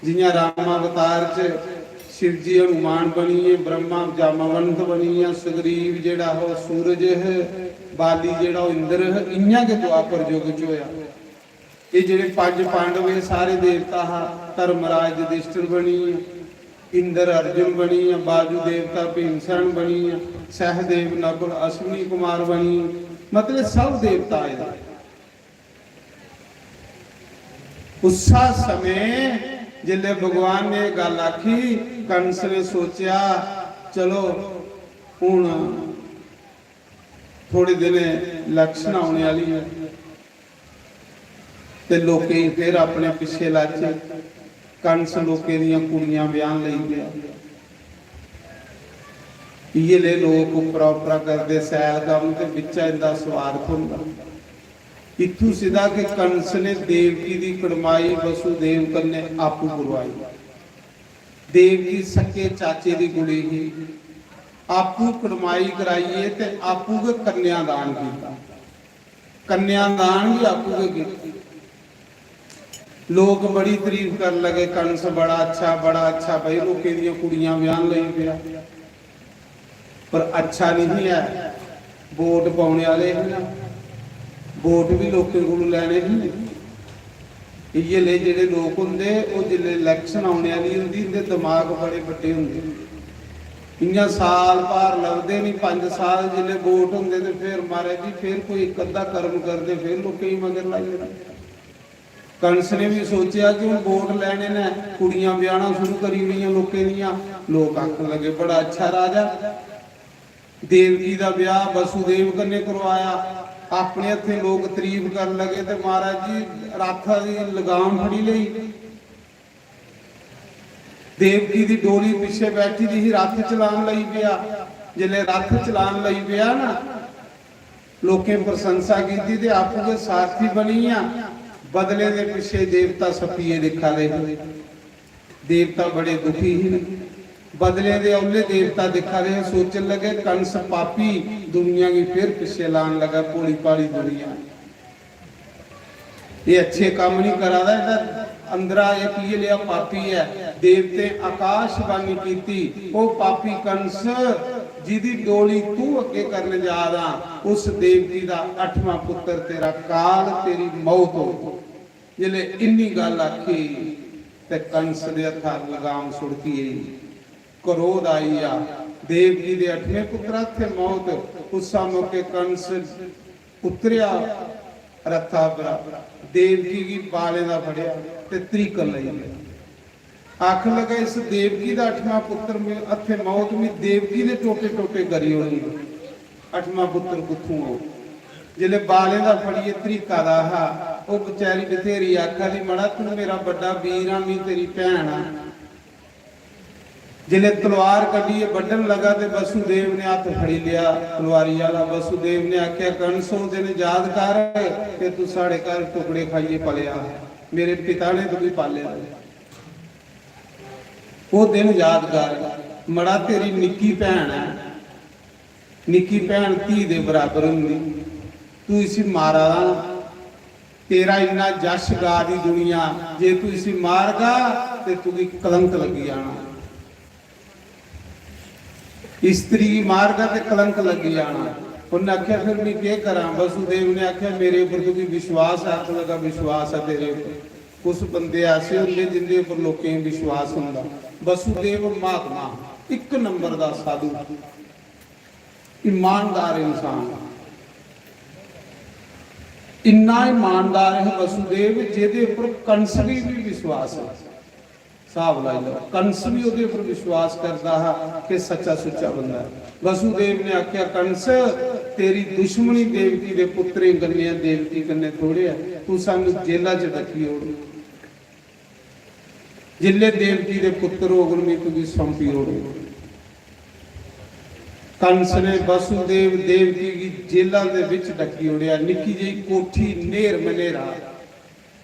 जियां रामावतार च शिव जी हनुमान बनिए, ब्रह्मा जामवंत बनिए, सुग्रीव जेड़ा हो सूरज है, बाली जेड़ा हो इंद्र है, इयां गै द्वापर युग च होया। ये जेड़े पंज पांडव, ये सारे देवता हा। धर्मराज युधिष्ठिर बनिए, इंद्र अर्जुन बनिए, बाजू देवता भीमसेन बनिए, सहदेव नकुल अश्विनी कुमार बनिए, मतलब सब देवता आए। उस्सा समय जिसले भगवान ने गल आखी, कंस ने सोचा, चलो हूं थोड़े दिन इलेक्शन आने वाली है, ते लोकें गी फिर अपने पिछे लाचे। कंस लोकें दियां कुड़ियां ब्याहन लगी गया। इये ले लोक उपरा उपरा करदे सैल कम्म, ते बिच्चा इंदा स्वार्थ होंदा। इत्थूं सिद्धा कि कंस ने देवकी दी कड़माई वसुदेव कन्नै आपू करवाई। देवकी सक्के चाचे दी कुड़ी ही, आपू कड़माई कराइए ते आपू गै कन्यादान किया। कन्यादान भी आपू गै किया। लोक बड़ी तारीफ कर लगे, कंस बड़ा अच्छा, बड़ा अच्छा, भाई लोकें दियां कुड़ियां ब्याहन लगी पिया। पर अच्छा नहीं है, वोट पाने वाले ही ना, वोट भी लोकें को लैने ही। इये ले जेडे लोक होंदे, ओह जिसले इलेक्शन आने वाली होंदी, इंदे दिमाग बड़े बड़े होंदे। इयां साल भर लभदे नहीं, पंज साल जिसले वोट होंदे, ते फिर महाराज जी, फिर कोई इक अद्धा कर्म करदे, फिर लोकें गी मगर लाई ओड़दे। कंस ने भी सोचेआ कि हून वोट लैने न, कुड़ियां ब्याहना शुरू करी ओड़ियां लोकें दियां। लोक आखन लगे, "बड़ा अच्छा राजा, देवकी दा ब्याह वसुदेव कन्नै करवाया, अपने हत्थें लोक तारीफ करन लगे ते महाराज जी रथा दी लगाम फड़ी लेई।" देवकी दी डोली पिच्छे बैठी दी ही, रथ चलान लगी पेआ। जिसलै रथ चलान लगी पेआ ना, लोकें प्रशंसा कीती ते आपूं गै सारथी बनी गेआ। बदले दे पिच्छे देवता सप्पिये दिक्खा दे हे। देवता बड़े दुखी हे। बदले दे औले देवता दिक्खा दे हे, सोचन लगे, "कंस पापी दुनिया गी फिर पिच्छे लान लगा, भोली भाली दुनिया।" ये अच्छे काम नहीं करा दा, एह्दा अंदरा इक इयै लेहा पापी ऐ। देवतें आकाशवाणी कीती, "ओ पापी कंस, जिदी डोली तू अग्गे करने जा रहा, उस देवकी दा अठवां पुत्र तेरा काल, तेरी मौत हो।" जिसले इन्नी गल आखी ते कंस दे हत्था लगाम सुड़की गई। क्रोध आई गया। देवकी दे अठवें पुत्र हत्थे मौत। उस मौके कंस उतरिया रथा पर, देवकी गी बालें दा फड़िया ते त्रीकन लगी पेआ। आखन लगा, "इस देवकी दा अठवां पुत्र में हत्थे मौत, मी देवकी दे टोटे टोटे करी ओड़नी।" अठवां पुत्र कुत्थों हो? जिसलै बालें दा फड़ियै त्रीका दा हा, ओह बेचारी बथेरी आखा दी, "मड़ा, तू मेरा बड्डा वीर आ, मी तेरी भैन आ।" जिसलै तलवार कड्ढियै बड्ढन लगा ते वसुदेव ने हत्थ फड़ी लेआ तलवारी आह्ला। वसुदेव ने आखेआ, "कंस, ओह दिन याद कर कि तू साढ़े घर टुकड़े खाइयै पलेआ, मेरे पिता ने तुगी पालेआ। ओह दिन याद कर, मड़ा, तेरी निक्की भैन ऐ, निक्की भैन धी दे बराबर होंदी, तू इसी मारा दा ना।" तेरा इन्ना जश गा दी दुनिया, जे तू इसी मारगा ते तुगी कलंक लगी जाना। स्त्री गी मारगा ते कलंक लगी जाना। उन्नै आखेआ, "फिर मैं केह् करां?" वसुदेव ने आखेआ, "मेरे उप्पर तुगी विश्वास है?" आखन लगा, "विश्वास है तेरे उप्पर।" कुछ बंदे ऐसे होंदे जिंदे उप्पर लोकें गी विश्वास होंदा। वसुदेव महात्मा, इक नंबर दा साधु। ईमानदार इंसान, इन्ना ईमानदार है वसुदेव, जेदे उपर कंस गी भी विश्वास है। स्हाब लाई लैओ, कंस बी ओह्दे पर विश्वास करदा हा कि सच्चा सुच्चा बंदा ऐ। वसुदेव ने आखेआ, "कंस, तेरी दुश्मनी देवकी दे पुत्तरें कन्नै ऐ, देवकी कन्नै थोड़े ऐ, तू सानू जेला च डक्की ओड़। जिल्लै देवकी दे पुत्तर होङन, में तुगी सौंपी ओड़ङ।" कंस ने वसुदेव देवकी गी जेला दे बिच डक्की ओड़ेआ। निक्की जेही कोठी, न्हेर मन्हेरा,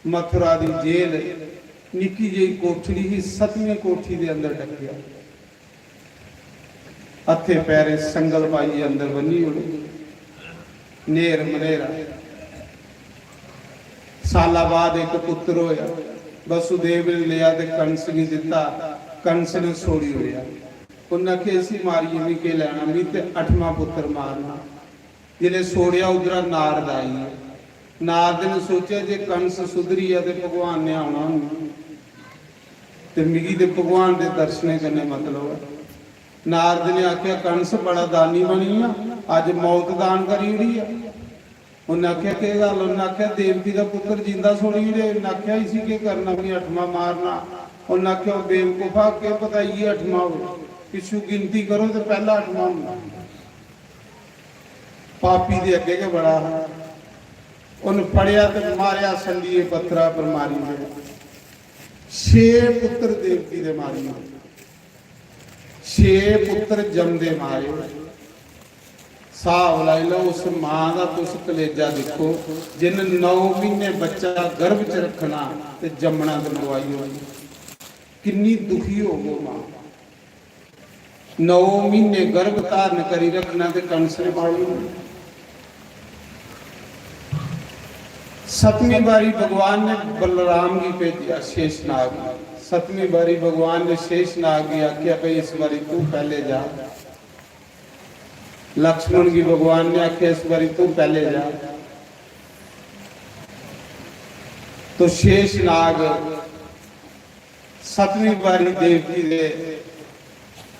मथुरा दी जेल, निक्की जेही कोठड़ी ही, सतवीं कोठी दे अंदर डक्केआ। हत्थें पैरें संगल पाइयै अंदर बन्नी ओड़े। न्हेर मन्हेरा। साला बाद इक पुत्तर होया। वसुदेव ने लेआ ते कंस गी दित्ता। कंस ने छोड़ी ओड़ेआ। उन्नै आखेआ, "इसी मारियै मी केह् लैना, मी ते अठमां पुत्तर मारना।" जिसलै छोड़ेआ, उद्धरा नारद आई गे। नारद ने सोचेआ जे कंस सुधरी गेआ ते भगवान ने औना होना, ते मिगी ते भगवान दे दर्शनें कन्नै मतलब ऐ। नारद ने आखेआ, "कंस बड़ा दानी बनी गेआ, अज्ज मौत दान करी ओड़ी ऐ।" उन्नै आखेआ, "केह् गल्ल?" उन्नै आखेआ, "देवकी दा पुत्तर जींदा छोड़ी ओड़े।" उन्नै आखेआ, "इसी केह् करना, मी अठमां मारना।" उन्नै आखेआ, "ओ बेवकूफा, केह् पता इ'यै अठमां होऐ, पिच्छू गिनती करो ते पैह्ला अठमां होना।" पापी दे अग्गें गै बड़ा हा। उन्न फड़ेआ ते मारेआ, संडिये पत्थरा पर मारी ओड़ेआ। छे पुत्तर देवकी दे मारी ओड़े। छे पुत्तर जमदे मारे। स्हाब लाई लैओ, उस मां दा तुस कलेजा दिक्खो, जिन्न नौ म्हीने बच्चा गर्भ च रक्खना ते जम्मना ते मरवाई ओड़नी। किन्नी दुखी होग ओह् मां। नौ म्हीने गर्भ धारण करी रखना ते कंस ने मारी ओड़ना। सतवीं बारी भगवान ने बलराम गी भेजेआ, शेषनाग गी। सतवीं बारी भगवान ने शेषनाग गी आखेआ, "भाई, इस बारी तू पैह्ले जा।" लक्ष्मण गी भगवान ने आखेआ, "इस बारी तू पैह्ले जा।" तो शेषनाग सतवीं बारी देवकी दे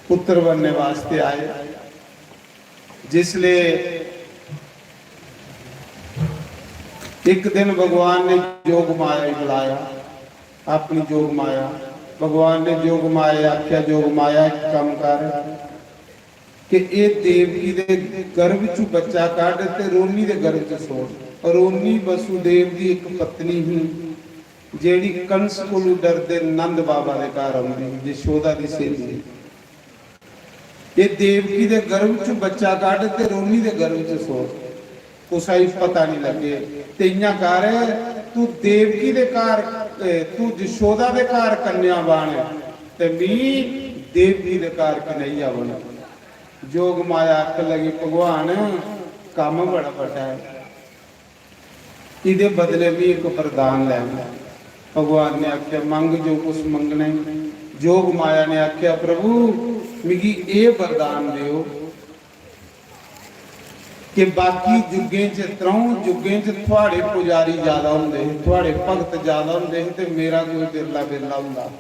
पुत्र बनने वास्ते आए। जिसले एक दिन भगवान ने जोग माया गी बुलाया, अपनी जोग माया, भगवान ने जोग माया आख्या, "जोग माया, एक कम्म कर कि एह देवकी दे गर्भ चु बच्चा कड्ढ ते रोनी दे गर्भ च छोड़।" रोनी वसुदेव दी एक पत्नी ही, जेहड़ी कंस कोलू डरदे नंद बाबा दे घर औंदी ही, यशोदा दी स्हेली। एह देवकी दे गर्भ चु बच्चा कड्ढ ते रोनी दे गर्भ च छोड़, कुसै गी पता नहीं लग्गे। ते इयां कर, तू देवकी दे घर, ए, तू यशोदा दे घर कन्या बन ते मी देवकी दे घर कन्हैया बन। जोग माया आखन लगी, "भगवान, कम्म बड़ा बड्डा है, इदे बदले मी एक वरदान लैना।" भगवान ने आख्या, "मंग जो कुछ मंगना है।" जोग माया ने आख्या, "प्रभु, मिगी एह वरदान देओ कि बाकी युगें च, त्र'ऊं युगें च थुआड़े पुजारी ज्यादा होंदे हे, थुआड़े भगत ज्यादा होंदे हे ते मेरा कोई बिरला बिरला होंदा हा।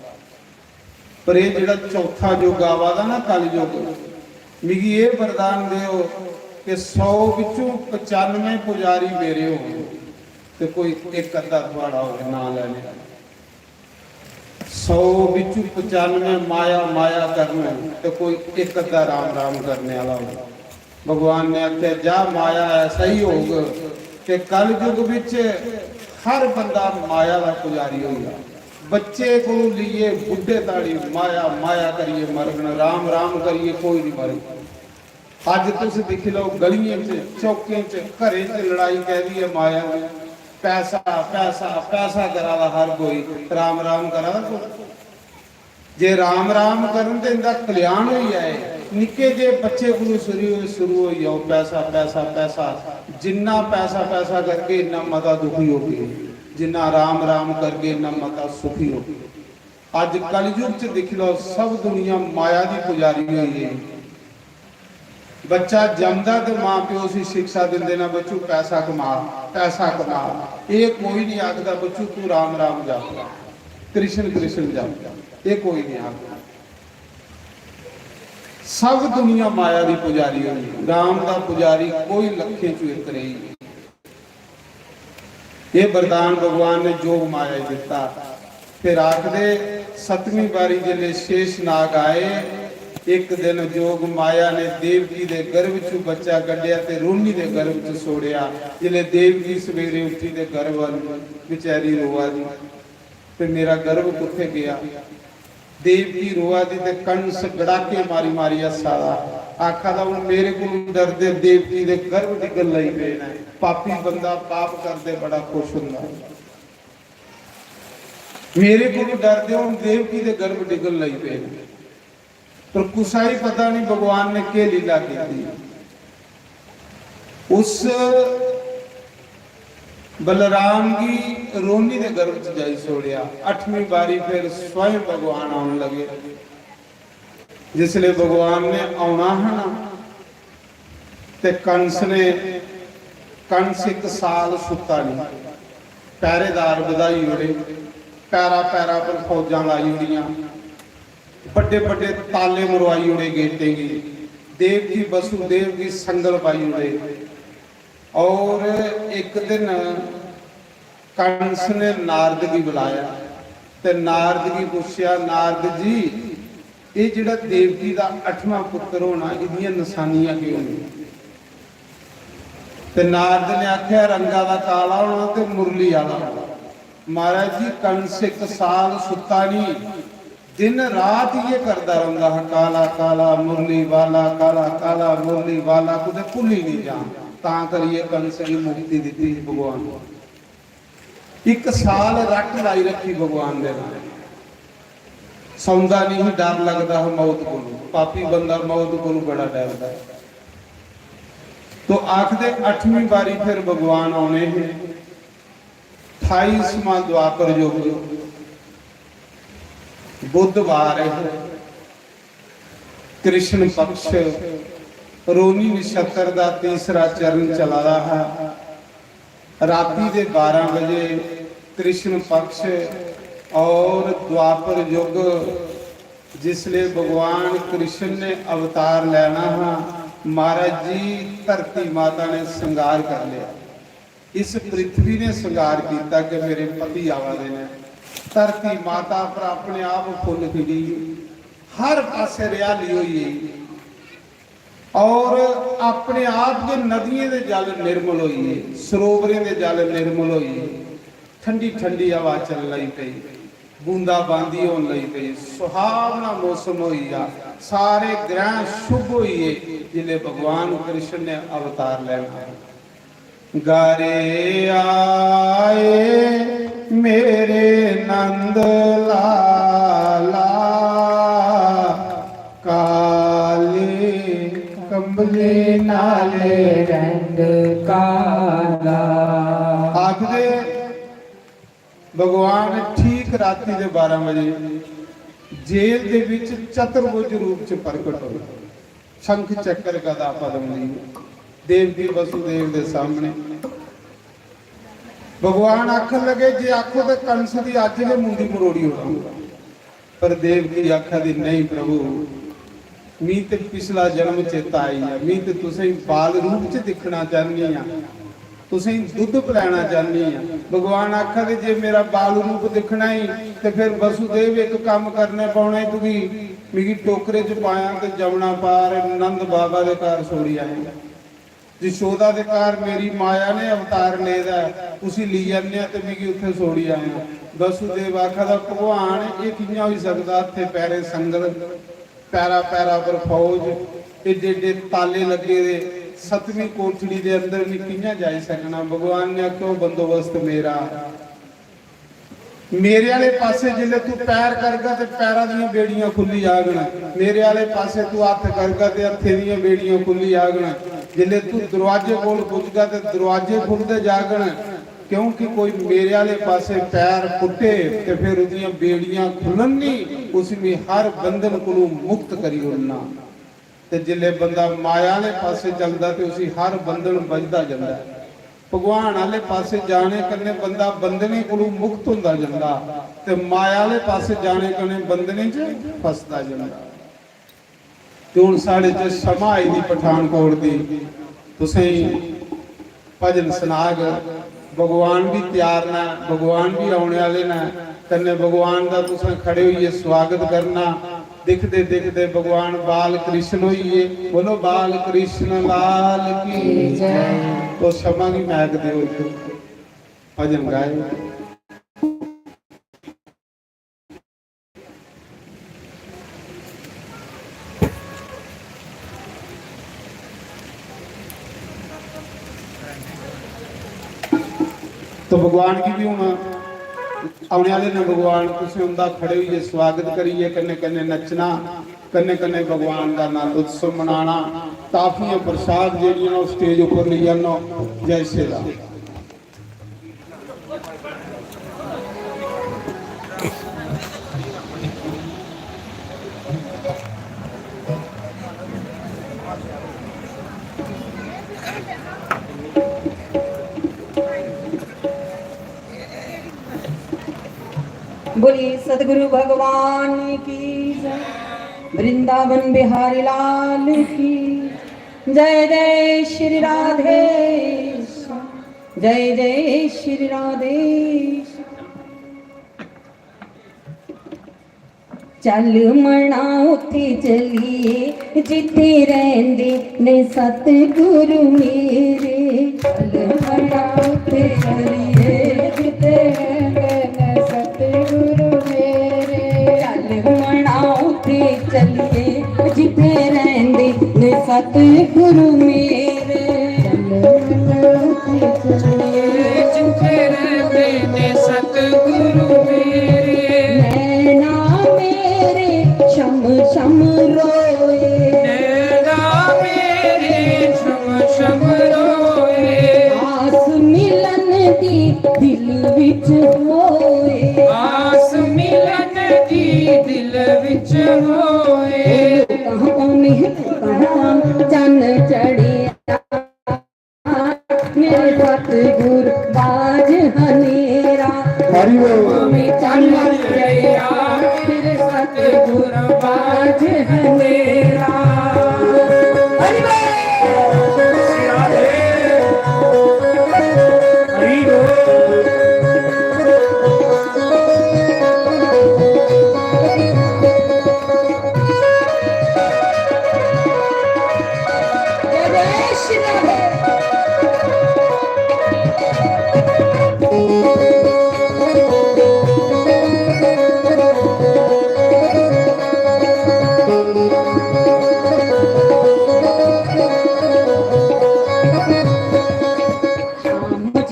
पर एह जेहड़ा चौथा युग आवा दा ना, कलयुग, मिगी एह वरदान देओ कि सौ बिच्चों पचानवे पुजारी मेरे होन ते कोई इक अद्धा थुआड़ा होग नां लैने आह्ला। सौ बिच्चों पचानवे माया माया करन ते कोई इक अद्धा राम राम करने आह्ला होग।" भगवान ने आख्या, "जा, माया ऐसा ही होग कि कलयुग बिच हर बंदा माया दा पुजारी होई जा। बच्चे कोलू लेइयै बुड्ढे ताड़ी माया माया करियै मरगन, राम राम करियै कोई नहीं मरग।" अज्ज तुस दिक्खी लैओ, गलियें च, चौकें च, घरें च लड़ाई कैह्दी ऐ? माया दी। पैसा, पैसा, पैसा करा दा हर कोई, राम राम करा दा कोई? जे राम राम करन ते इंदा कल्याण होई जाए। निक्के जे बच्चे कोलू शुरू, शुरू होई जाओ, पैसा, पैसा, पैसा। जिन्ना पैसा, पैसा करगे, इन्ना मता दुखी होगे। जिन्ना राम राम करगे, इन्ना मता सुखी होगे। अज्ज कलयुग च दिक्खी लैओ, सब दुनिया माया दी पुजारी होई गेई। बच्चा जमदा ते मां प्यो उसी शिक्षा दिंदे न, "बच्चू, पैसा कमा, पैसा कमा।" एह कोई नहीं आखदा, "बच्चू, तू राम राम जप, कृष्ण कृष्ण जप।" एह कोई नहीं आखदा। सब दुनिया माया दी पुजारी होई गेई। राम दा पुजारी कोई लखें चों इक रेही गेआ। एह वरदान भगवान ने जोग माया गी दिता। फिर आखदे, सतवीं बारी जिसले शेष नाग आए, एक दिन जोग माया ने देवकी दे गर्भ चू बच्चा कड्ढेआ ते रोनी दे गर्भ च छोड़ेआ। जिसले देवकी सवेरे उठी ते गर्भ बेचारी रोआ दी, ते मेरा गर्भ कुत्थे गया? देवकी रोआ दी ते कंस गड़ाके मारी मारी हस्सा दा, आखा दा, "हुन मेरे कोलू डरदे देवकी दे गर्भ डिग्गन लगी पे न।" पापी बंदा पाप करदे बड़ा खुश हुंदा। मेरे कोलू डरदे हुन देवकी दे गर्भ डिग्गन लगी पे न। पर कुसा ही पता नहीं भगवान ने केह लीला की। उस बलराम की रोनी दे गर्भ च जाई छोड़िया। अठवीं बारी फिर स्वयं भगवान आने लगे। जिसले भगवान ने आना है ना, ते कंस ने, कंस एक साल सुता नहीं, पहरेदार बधाई ओड़े, पैरा पैरा पर फौजां लाई ओड़ियां, बड़े बड़े ताले मरवाई ओड़े गेटें गी, देवकी वसुदेव की संगल पाई ओड़े। और एक दिन कंस ने नारद गी बुलाया ते नारद गी पूछया, "नारद जी, ये जेड़ा देवकी दा अठवां पुत्र होना, इदियां निशानियां केह् होनियां?" ते नारद ने आख्या, "रंगा दा काला होना ते मुरली आला होना।" महाराज जी, कंस एक साल सुता नहीं, दिन रात ये करदा रौंदा हा, "काला काला मुरली वाला, काला काला मुरली वाला", कुतै भुल्ली नहीं जान। तां करियै कंस गी मुक्ति दित्ती ही भगवान ने। एक साल रट लाई रखी भगवान दे नाल। सौंदा नहीं ही, डर लगदा हा मौत कोलू। पापी बंदा मौत कोलू बड़ा डरदा है। तो आखदे अठवीं बारी फिर भगवान आने हैं। अठाईसवां द्वापर युग, बुधवार है, कृष्ण पक्ष, रोनी नक्षत्र दा तीसरा चरण चला दा हा। राती दे बारह बजे कृष्ण पक्ष और द्वापर युग, जिसले भगवान कृष्ण ने अवतार लेना हा, महाराज जी, धरती माता ने श्रृंगार कर लिया। इस पृथ्वी ने श्रृंगार किया कि मेरे पति आवा दे ने। धरती माता पर अपने आप फुल खिड़ी, हर पासे रियाली होई गेई और अपने आप गै नदियें दे जल निर्मल होई गे, सरोवरें दे जल निर्मल होई गे, ठंडी ठंडी हवा चलन लगी पई, बूंदाबांदी होन लगी पई, सुहावना मौसम होई गया, सारे ग्रह शुभ होई गे। जिसले भगवान कृष्ण ने अवतार लेना, गारे आए मेरे नंद लाला, काले कंबली नाले रंग काला। आखदे भगवान ठीक राती दे बारह बजे जेल दे विच चतुर्भुज रूप च प्रकट होए। शंख चक्र गदा पद्म ली देवकी वसुदेव दे सामने। भगवान आखन लगे, "जे आखो तो कंस दी अज्ज गै मुंडी मरोड़ी ओड़ां।" पर देवकी आखा दी, "नहीं प्रभु, मी ते पिछला जन्म चेता आई आ, मी ते तुसें बाल रूप च दिक्खना चाहनी आं, तुसें दुद्ध पिलाना चाहनी आं।" भगवान आखा दे, "जे मेरा बाल रूप दिक्खना ही ते फिर वसुदेव एक कम्म करने पौना ही तुगी, मिगी टोकरे च पाया ते जमुना पार नंद बाबा दे घर छोड़ी आए।" यशोदा दे घर मेरी माया ने अवतार लेदा ऐ, उसी ली आने आं ते मिगी उत्थे छोड़ी आए। वसुदेव आखा दा, "भगवान, एह् कि'यां होई सकदा? हत्थे पैरें संगल, पैरा पैरा पर फौज, एड्डे एड्डे ताले लग्गे दे, सतवीं कोठड़ी दे अंदर में कि'यां जाई सकना?" भगवान ने आखेआ, "ओह् बंदोबस्त मेरा।" मेरे आले पासे जिसले तू पैर करगा ते पैरां दियां बेड़ियां खुल्ली जागन, मेरे आले पासे तू हत्थ करगा ते हत्थे दियां बेड़ियां खुल्ली जागन। जिसले तू दरवाजे कोल पुजगा ते दरवाजे खुलदे जागन, क्योंकि कोई मेरे आले पासे पैर पुट्टे ते फिर ओह्दियां बेड़ियां खुल्लन नहीं, उसी मैं हर बंधन कोलू मुक्त करी ओड़ना। ते जिसले बंदा माया आले पासे चलदा ते उसी हर बंधन बजदा जंदा ऐ। भगवान आले पासे जाने कन्नै बंदा बंधनें कोलू मुक्त होंदा जंदा ते माया आले पासे जाने कन्नै बंधनें च फसदा जंदा। ते हुन साढ़े च समा आई दी पठानकोट दी, तुसेंगी भजन सनाग। भगवान भी तैयार न, भगवान भी औने आह्ले न, कन्नै भगवान दा तुसें खड़े होइयै स्वागत करना। दिखदे दिखदे भगवान बाल कृष्ण होई गे। बोलो बाल कृष्ण लाल की जय। तो शमा गी मैक देओ, इक भजन गाए। तो भगवान गी भी हुन औने आह्ले न भगवान, तुसें उं'दा खड़े होइयै स्वागत करियै कन्नै कन्नै नच्चना, कन्नै कन्नै भगवान दा नंद उत्सव मनाना। टाफियां प्रसाद जेह्ड़ियां न ओह् स्टेज उप्पर लेई आह्नो। जय श्री राम। बोलिए सतगुरु भगवान की जय, वृंदावन बिहारी लाल की जय। जय श्री राधे श्याम, जय जय श्री राधे श्याम। चल मना उत्थे चलिए जिथे रहंदे ने सतगुरु मेरे। चल मना उत्थे चलिए जिथे रहंदे ने सतगुरु मेरे। चल मना उत्थे चलिए जिथे रहंदे ने सतगुरु मेरे। चल मना उत्थे चलिए जिथे रहंदे ने सतगुरु मेरे। नैना मेरे छम छम रोए। नैना मेरे छम छम रोए। आस मिलन दी दिल विच होए। आस मिलन दी दिल विच होए। कहाँ पावे, कहाँ पावे चन्न चढ़िया। मेरे सतगुर बाज हनेरा। हरि बोल। में चन्न चढ़िया, मेरे सतगुर बाज हनेरा। हरि बोल। हरि बोल।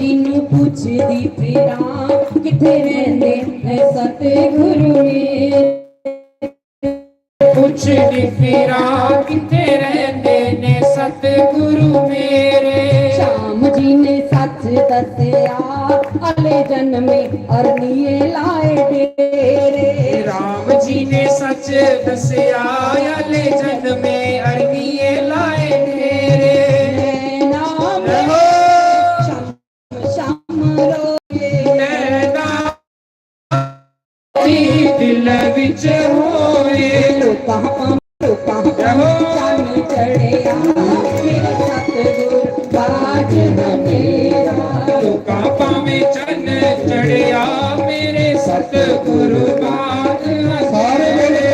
जिन्नू पुछदी फिरां कित्थे रहिंदे न सतगुरु मेरे। पुछदी फिरां कित्थे रहिंदे न सतगुरु मेरे। श्याम जी ने सच दस्सेया अगले जन्मे अरनिये लाए डेरे। राम जी ने सच दस्सेया अगले जन्मे अरनिये लाए डेरे। नैना में श्याम श्याम रोए। नैना दिल विच होए। लोकां पां, लोकां पां चन्न चढ़िया, मेरे सतगुर बाज हनेरा। लोकां पां चन्न चढ़िया, मेरे सतगुर बाज हनेरा। सारे बोलो।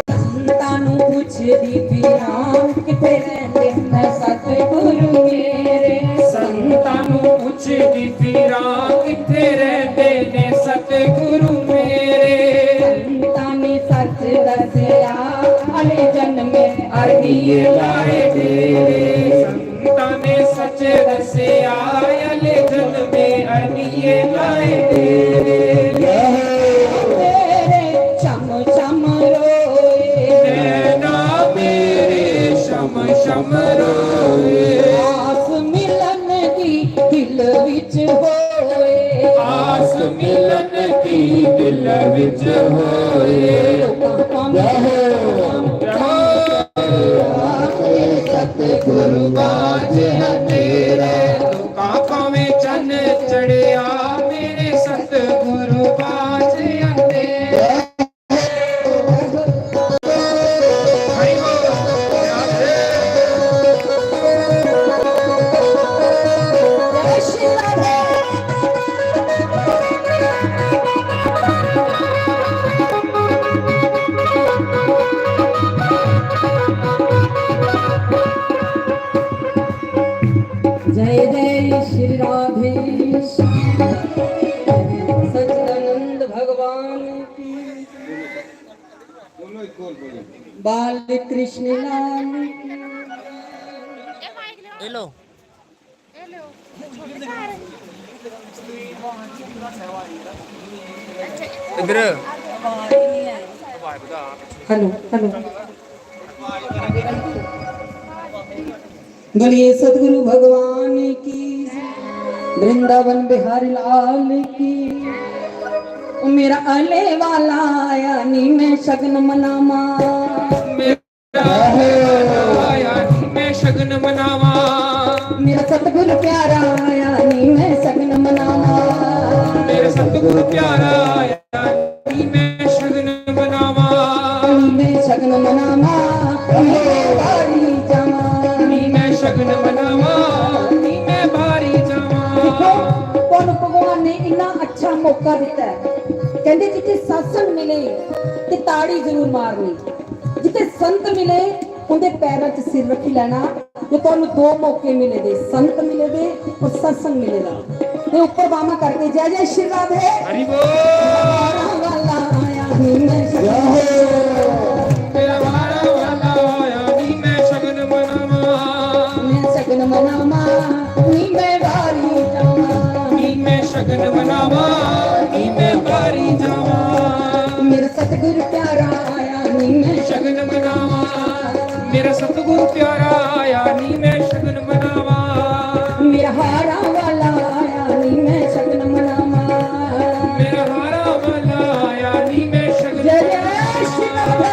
संतां नू पुछदी फिरां कित्थे रहिंदे न सतगुरु मेरे। संतां नू पुछदी फिरां कित्थे रहिंदे न सतगुरु मेरे। संतां ने सच दस्सेया अगले जन्मे अरनिये लाए डेरे। संतां ने सच दस्सेया अगले जन्मे अरनिये लाए डेरे। मेरे छम छम रोए। नैना मेरे छम छम रोए। आस मिलन दी दिल मिलन की दिल विच होए। जय हो। जय हो। सतगुरु बाज है तेरे। काका में चन चढ़िया मेरे सतगुरु बाज है तेरे। जय जय श्री राधे श्याम सच्चिदानंद भगवान की। बाल कृष्ण लाल की। हेलो। इधर। Hello, hello. बोलिए सतगुरु भगवान की, वृंदावन बिहारी लाल की। ओ मेरा आले वाला आया नी मैं शगन मनावा। मेरा आले वाला आया नी मैं शगन मनावा। मेरा सतगुरु प्यारा आया नी मैं शगन मनावा। मेरा सतगुरु प्यारा आया नी मैं शगन मनावा। नी मैं शगन मनावा, नी मैं बारी जावा। नी मैं शगन मनावा, नी मैं बारी जावा। देखो, ਤੁਹਾਨੂੰ ਭਗਵਾਨ ਨੇ ਇੰਨਾ ਅੱਛਾ ਮੌਕਾ ਦਿੱਤਾ ਹੈ। ਕਹਿੰਦੇ ਜਿੱਥੇ ਸਤਸੰਗ ਮਿਲੇ ਤੇ ਤਾੜੀ ਜ਼ਰੂਰ ਮਾਰਨੀ, ਜਿੱਥੇ ਸੰਤ ਮਿਲੇ ਉਹਦੇ ਪੈਰਾਂ 'ਚ ਸਿਰ ਰੱਖੀ ਲੈਣਾ। जो ਤੁਹਾਨੂੰ ਦੋ ਮੌਕੇ ਮਿਲੇ ਦੇ, संत मिले दे और सत्संग मिले दा। ਤੇ ਉੱਪਰ ਬਾਹਾਂ ਕਰਕੇ जय जय श्री राधे। हरि बोल। वाला आया नी मैं शगन। जय हो। मेरा वाला वाला आया नी मैं शगन मनावा। मैं शगन मनावा, नी मैं बारी जावा। नी मैं शगन मनावा, नी मैं बारी जावा। मेरा सतगुरु प्यारा आया नी मैं शगन मनावा। मेरा सतगुरु प्यारा आया नी मैं शगन मनावा। मेरा हारा वाला आया नी मैं शगन मनावा। मेरा हारा वाला आया नी मैं शगन जय जय श्री राधे।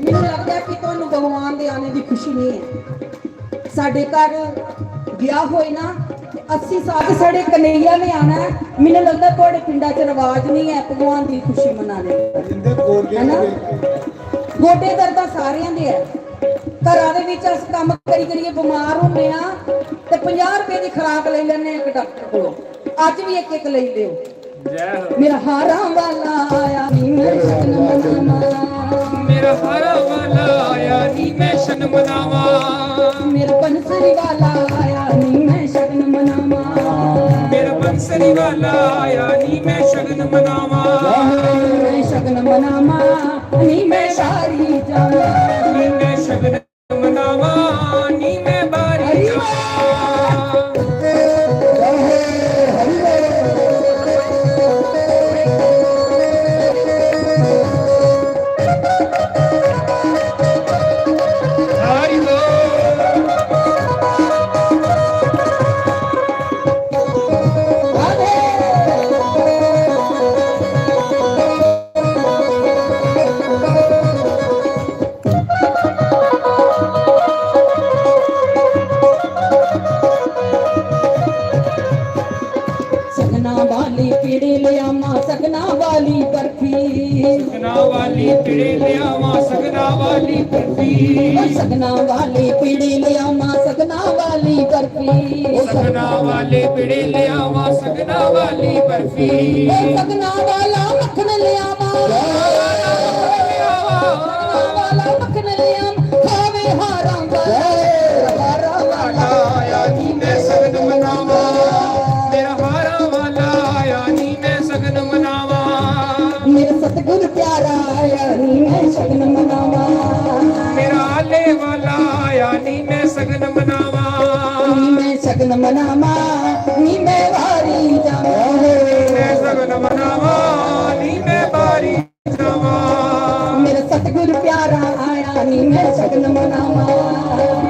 ਮੈਨੂੰ ਲੱਗਦਾ ਕਿ ਤੁਹਾਨੂੰ ਭਗਵਾਨ ਦੇ ਆਣੇ ਦੀ ਖੁਸ਼ੀ ਨਹੀਂ ਹੈ। ਸਾਡੇ ਘਰ ਵਿਆਹ ਹੋਏ ਨਾ, ਤੇ अस्सी ਸਾਲ ਤੇ ਸਾਡੇ ਕਨਈਆ ਨੇ ਆਣਾ ਹੈ। ਮੈਨੂੰ ਲੱਗਦਾ ਤੁਹਾਡੇ ਪਿੰਡਾਂ 'ਚ ਰਿਵਾਜ ਨਹੀਂ ਹੈ ਭਗਵਾਨ ਦੀ ਖੁਸ਼ੀ ਮਨਾਉਣ ਦਾ। ਜਿੰਦੇ ਗੋਡੇ ਹੈ ਨਾ? ਗੋਡੇ ਦਰਦਾਂ ਸਾਰਿਆਂ ਦੇ ਹੈ। ਘਰਾਂ ਦੇ ਵਿੱਚ ਅਸੀਂ ਕੰਮ ਕਰੀ ਕਰੀਏ, ਬਿਮਾਰ ਹੁੰਦੇ ਆ, ਤੇ ਪੰਜਾਹ ਰੁਪਏ ਦੀ ਖੁਰਾਕ ਲੈ ਲੈਂਦੇ ਆ ਇੱਕ ਡਾਕਟਰ ਕੋਲੋਂ। ਅੱਜ ਵੀ ਇੱਕ ਇੱਕ ਲੈ ਲਿਓ। जय हो। मेरा हारा वाला आया नी मैं शगन मनावा। मेरा हारा वाला आया नी मैं शगन मनावा। मेरा बंसरी वाला आया नी मैं शगन मनावा। मेरा बंसरी वाला आया नी मैं शगन मनावा। मैं शगन मनावा, नी मैं सारी जावा। नी मैं शगन मनावा, नी मैं बारी जावा। हरि बोल। सगना वाली पीड़ी लियामा, सगना वाली बर्फी। सगना वाली पीड़ी लियामा, सगना वाली बर्फी। ओ सगना वाली पीड़ी लियामा, सगना वाली बर्फी। ओ सगना वाली पीड़ी लियामा, सगना वाली बर्फी। ओ सगना वाला मक्खन लियामा। सगना वाला मक्खन लियामा, खावे हारा वाला। हारा वाला आया नी मैं सगन मनावा। मेरा हारा वाला आया नी मैं सगन मनावा। मेरा सतगुरु प्यारा आया नी मैं सगन मनावा। मेरा आले वाला आया नी मैं सगन मनावा। नी मैं सगन मनावा, नी मैं वारी जावा।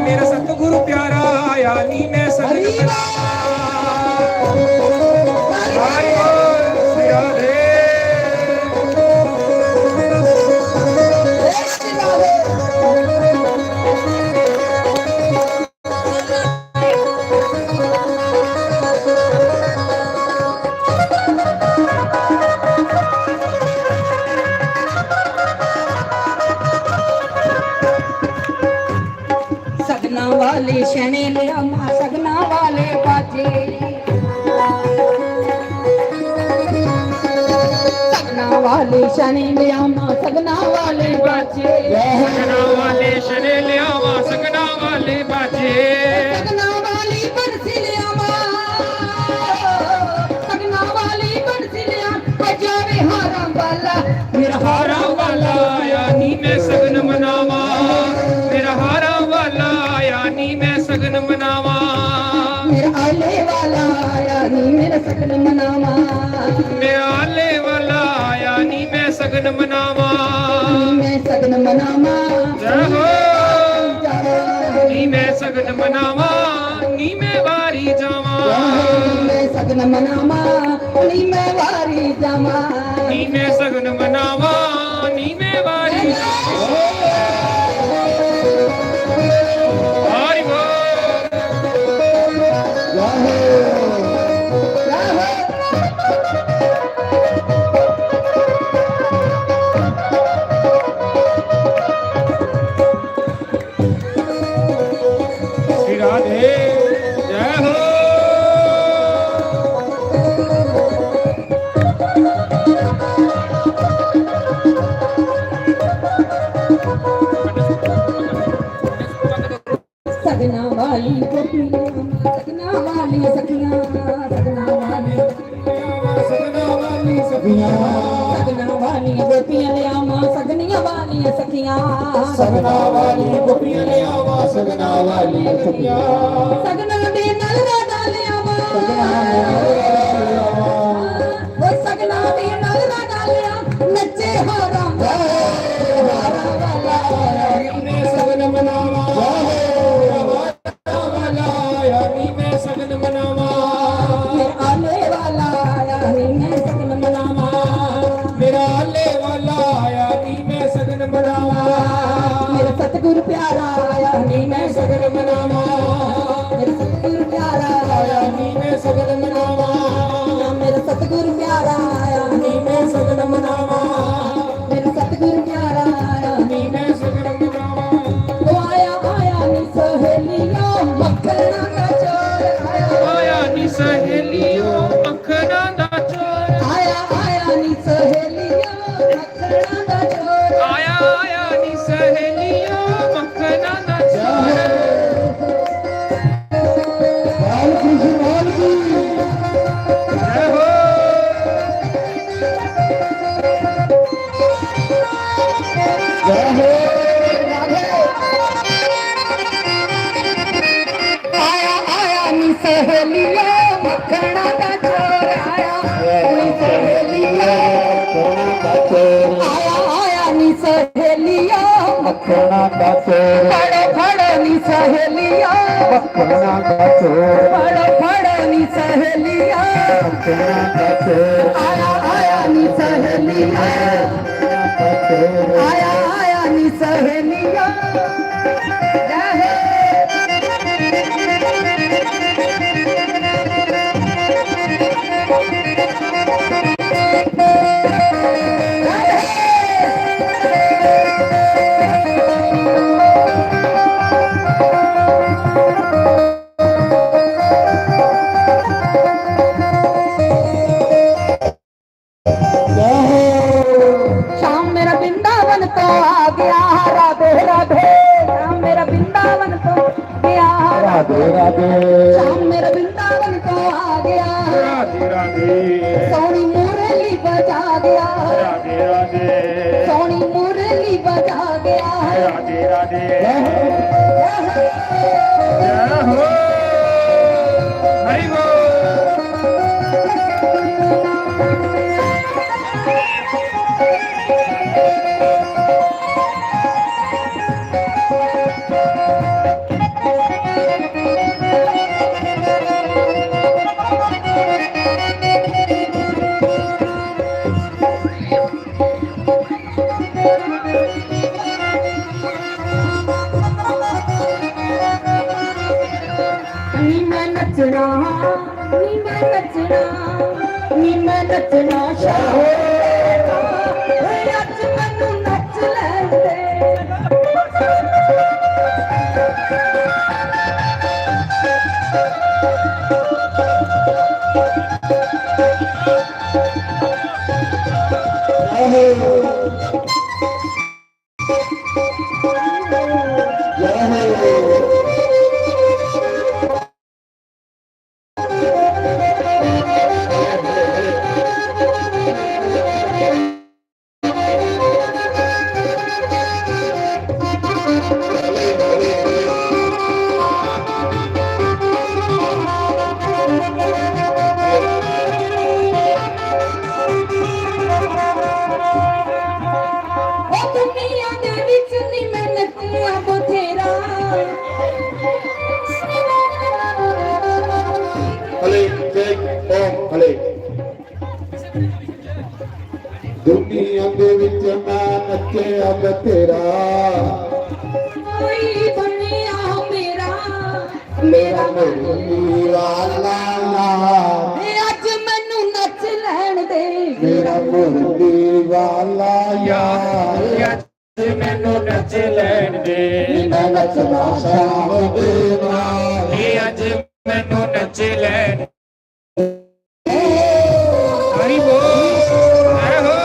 मेरा सतगुरु प्यारा आया नी मैं सगन हरि बोल। हरि बोल, श्री राधे। सगना वाले शने लिया मां सगना वाले बाजे। सगना वाले शने लिया मां सगना वाले बाजे। सगना वाले शने लिया मां सगना वाले बाजे। सगना वाली बंसी लिया मां, सगना वाली बंसी लिया। बजावे हारा वाला, मेरा हारा वाला आया नी मैं सगन मनावा। मेरा हारा वाला आया नी मैं सगन मनावा। मेरा आले वाला आया नी मेरा सगन मनावा। मेरा आले वाला आया नी मैं सगन मनावा। नी मैं सगन मनावा। जय हो। नी मैं सगन मनावा, नी मैं वारी जावा। नी मैं सगन मनावा, नी मैं वारी जावा। नी मैं सगन मनावा, नी मैं वारी जावा। हरि बोल। श्री राधे, जय हो। सगना वाली गोपियां, सगना वाली सखियां, सगना वाली सगना वाली सखियां। सगना वाली गोपियां ले आवा, सगनिया वाली सखियां। सगना वाली गोपियां ले आवा, सगना वाली सखियां। सगना दे नाल राधा ले आवा। सगना दे नाल राधा ले आवा। ओ सगना दे नाल राधा ले आवा। नच्चे हारा, हारा वाला। सगन मनावा। वाला आया नी मैं सगन मनावा। मेरा आले वाला आया नी मैं सगन मनावा। मेरा आले वाला आया नी मैं सगन मनावा। मेरा सतगुरु प्यारा आया नी मैं सगन मनावा। मेरा सतगुरु प्यारा आया नी मैं सगन मनावा। मेरा सतगुरु प्यारा आया नी मैं सगन मनावा। मेरा सतगुरु प्यारा आया नी मैं सगन मनावा। ओ आया, आया नी सहेलियो, मक्खना दा चोर आया। आया नी सहेलियो, मक्खना दा चोर। आया, आया नी सहेलियो, मक्खना दा चोर। आया, आया नी सहेलियो, मक्खना दा चोर। बाल कृष्ण लाल की जय हो। जय हो। आया, आया नी सहेलिया, मक्खना दा चोर आया। आया नी सहेलिया, मक्खना दा चोर। आया, आया नी सहेलिया, मक्खना दा चोर। फड़ो, फड़ो नी सहेलिया, मक्खना दा चोर। फड़ो, फड़ो नी सहेलिया, मक्खना दा चोर। आया, आया नी सहेलिया, मक्खना दा चोर। आया, आया नी सहेलिया। जय हो। श्याम मेरा वृंदावन तो आ गया, राधे राधे। श्याम मेरा वृंदावन तो गया, राधे राधे। श्याम मेरा वृंदावन तो आ गया, राधे राधे। सोनी मुरली बजा गया, राधे राधे। सोनी मुरली बजा गया, राधे राधे। जय हो। जय हो। हरि बोल। नचना शाह होएगा, वे अज मैनू नच लैंदे। ओ दुनिया दे विच नी मैं नचया बथेरा। हले, जय ओम, हले। दुनिया दे विच मैं नचया बथेरा। कोई बनिया मेरा, मेरा मुरली वाला यार। ए, अज मैनू नच लैण दे। मेरा मुरली वाला यार। अज मैनू नच लैण दे। मैं नचना शाम दे नाल। ए, अज मैनू नच लैण। हरि बोल, जय हो।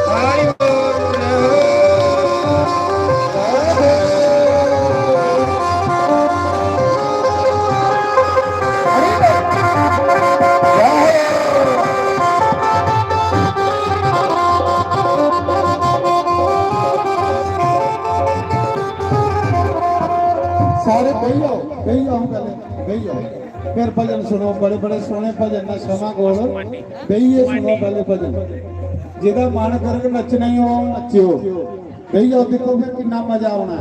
हरि बोल, जय हो। सारे बेही जाओ, बेही जाओ, पहले बेही जाओ। फिर भजन सुनो, बड़े बड़े सोहने भजन ने। समा कोल बेहियै सुनो पहले भजन। जेह्दा मन करग नच्चने गी, ओह् नच्चेओ। बेही जाओ, दिक्खो फिर किन्ना मजा औना ऐ।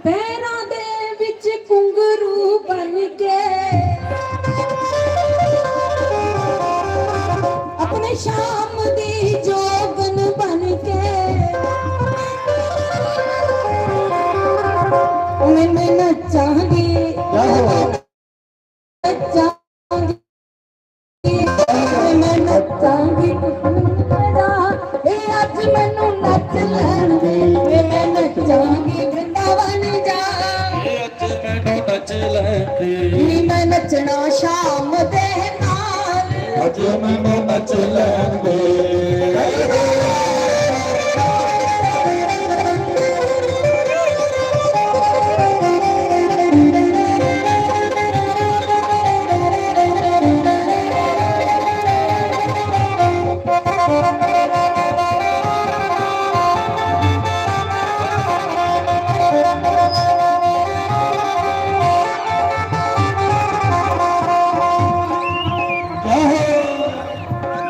पैरां दे विच घुंघरू बन के, अपने शाम दी जोगन बन के, मैं नच्चांगी, नच्चांगी। मैं नच्चांगी कुकूरा, ए अज मैनू नच लैण दे। ए मैं नच्चांगी वृंदावन जा। ए अज मैनू नच लैण दे। नी मैं नचना शाम दे नाल। अज मैनू नच लैण दे।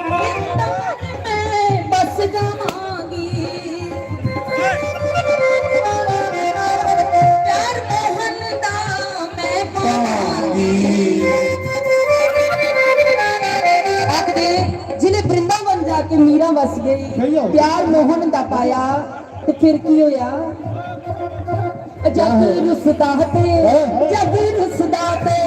वृंदावन में बस जावांगी, प्यार मोहन दा मैं पावांगी। आखदे, जिले वृंदावन जाके मीरा वस गई, प्यार मोहन दा पाया, ते फिर की होया? जग रुसदा ते, जग रुसदा ते,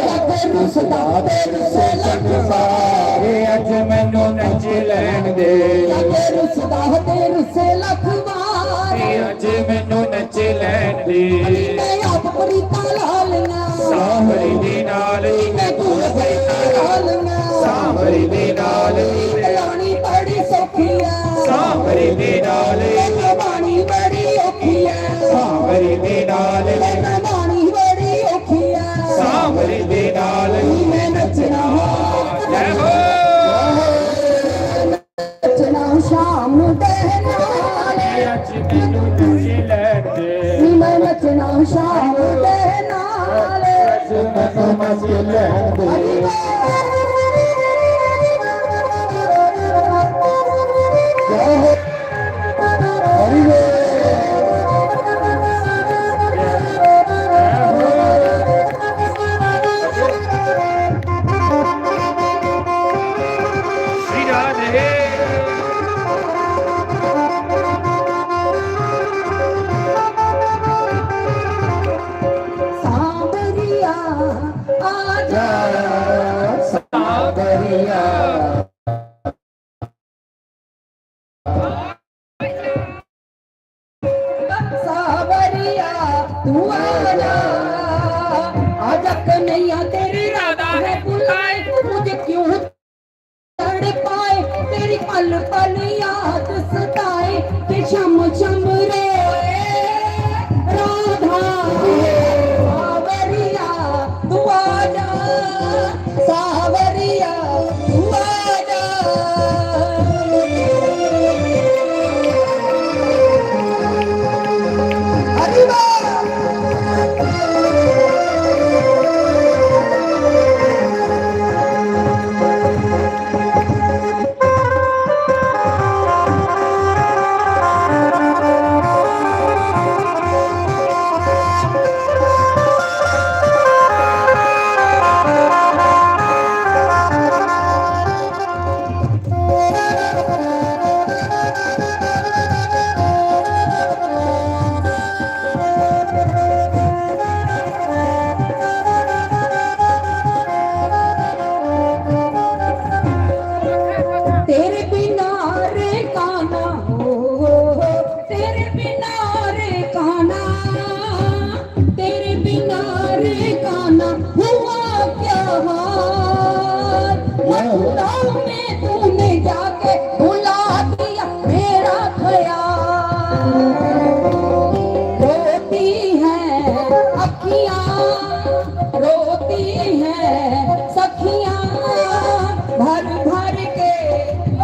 जग रुसदा ते रुसे लख बार। अज मैनू नच लैण दे। जग रुसदा ते रुसे लख बार। अज मैनू नच लैण दे। मैं आप प्रीतां ला लईयां। सांवरी दे नाल। मैं भूल प्रीतां ला लईयां। सांवरी दे नाल। लानी बड़ी सौखी ऐ। सांवरी दे नाल। कमानी बड़ी औखी ऐ। सांवरी दे नाल। कमानी बड़ी औखी ऐ। सांवरी दे नाल। मैं नचना। जय हो। नचना शाम दे नाल। अज मैनू नच लैण दे। मैं नचना शाम दे नाल। अज मैनू नच लैण दे। हरि बोल। जय हो। हरि बोल। श्री राधे। सांवरिया। आजा सावरिया। सावरिया तू आजा, आजा कन्हैया तेरी राधा है बुलाए, मुझे क्यों तड़पाए, तेरी पल पल याद सताए, के छम छम रोए राधा। सावरिया तू आजा, सावरिया तू आजा। अरे वाह। तेरे बिना रे काना, ओ, तेरे बिना रे काना, तेरे बिना रे काना, हुआ क्या हाल? मथुरा में तूने जाके भुला दिया मेरा ख्याल। रोती हैं अखियाँ, रोती हैं सखियाँ, भर भर के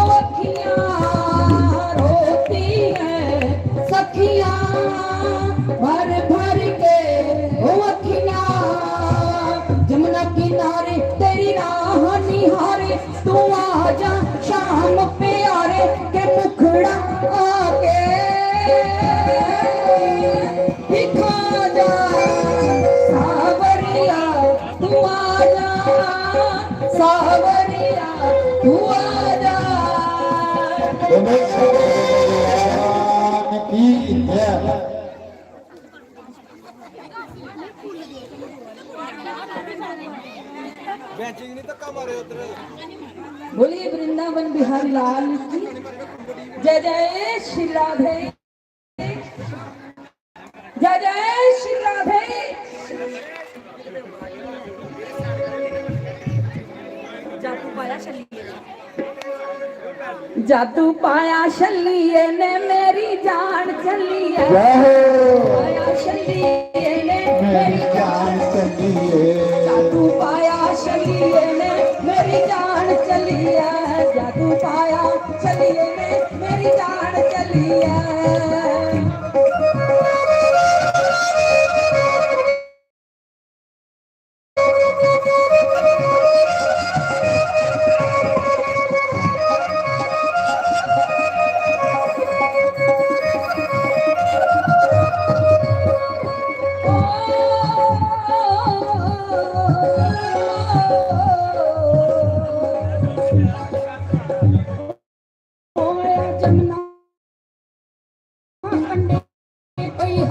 अखियाँ। रोती हैं सखियाँ, भर भर के अखियाँ। जमुना किनारे तेरी राह निहारे, तू आजा शाम प्यारे, के मुखड़ा आके दिखा जा। सावरिया तू आजा, सावरिया तू आजा। बोलो सच्चे दरबार की जय। बोलिए वृंदावन बिहारी लाल की जय। जय श्री राधे, जय जय श्री राधे। जादू पाया छल्लिए। जादू पाया छल्लिए ने, मेरी जान चली ऐ। वाहो। पाया छल्लिए ने, मेरी जान चली ऐ। जादू पाया छल्लिए ने, मेरी जान चली ऐ। जादू पाया छल्लिए ने, मेरी जान चली ऐ।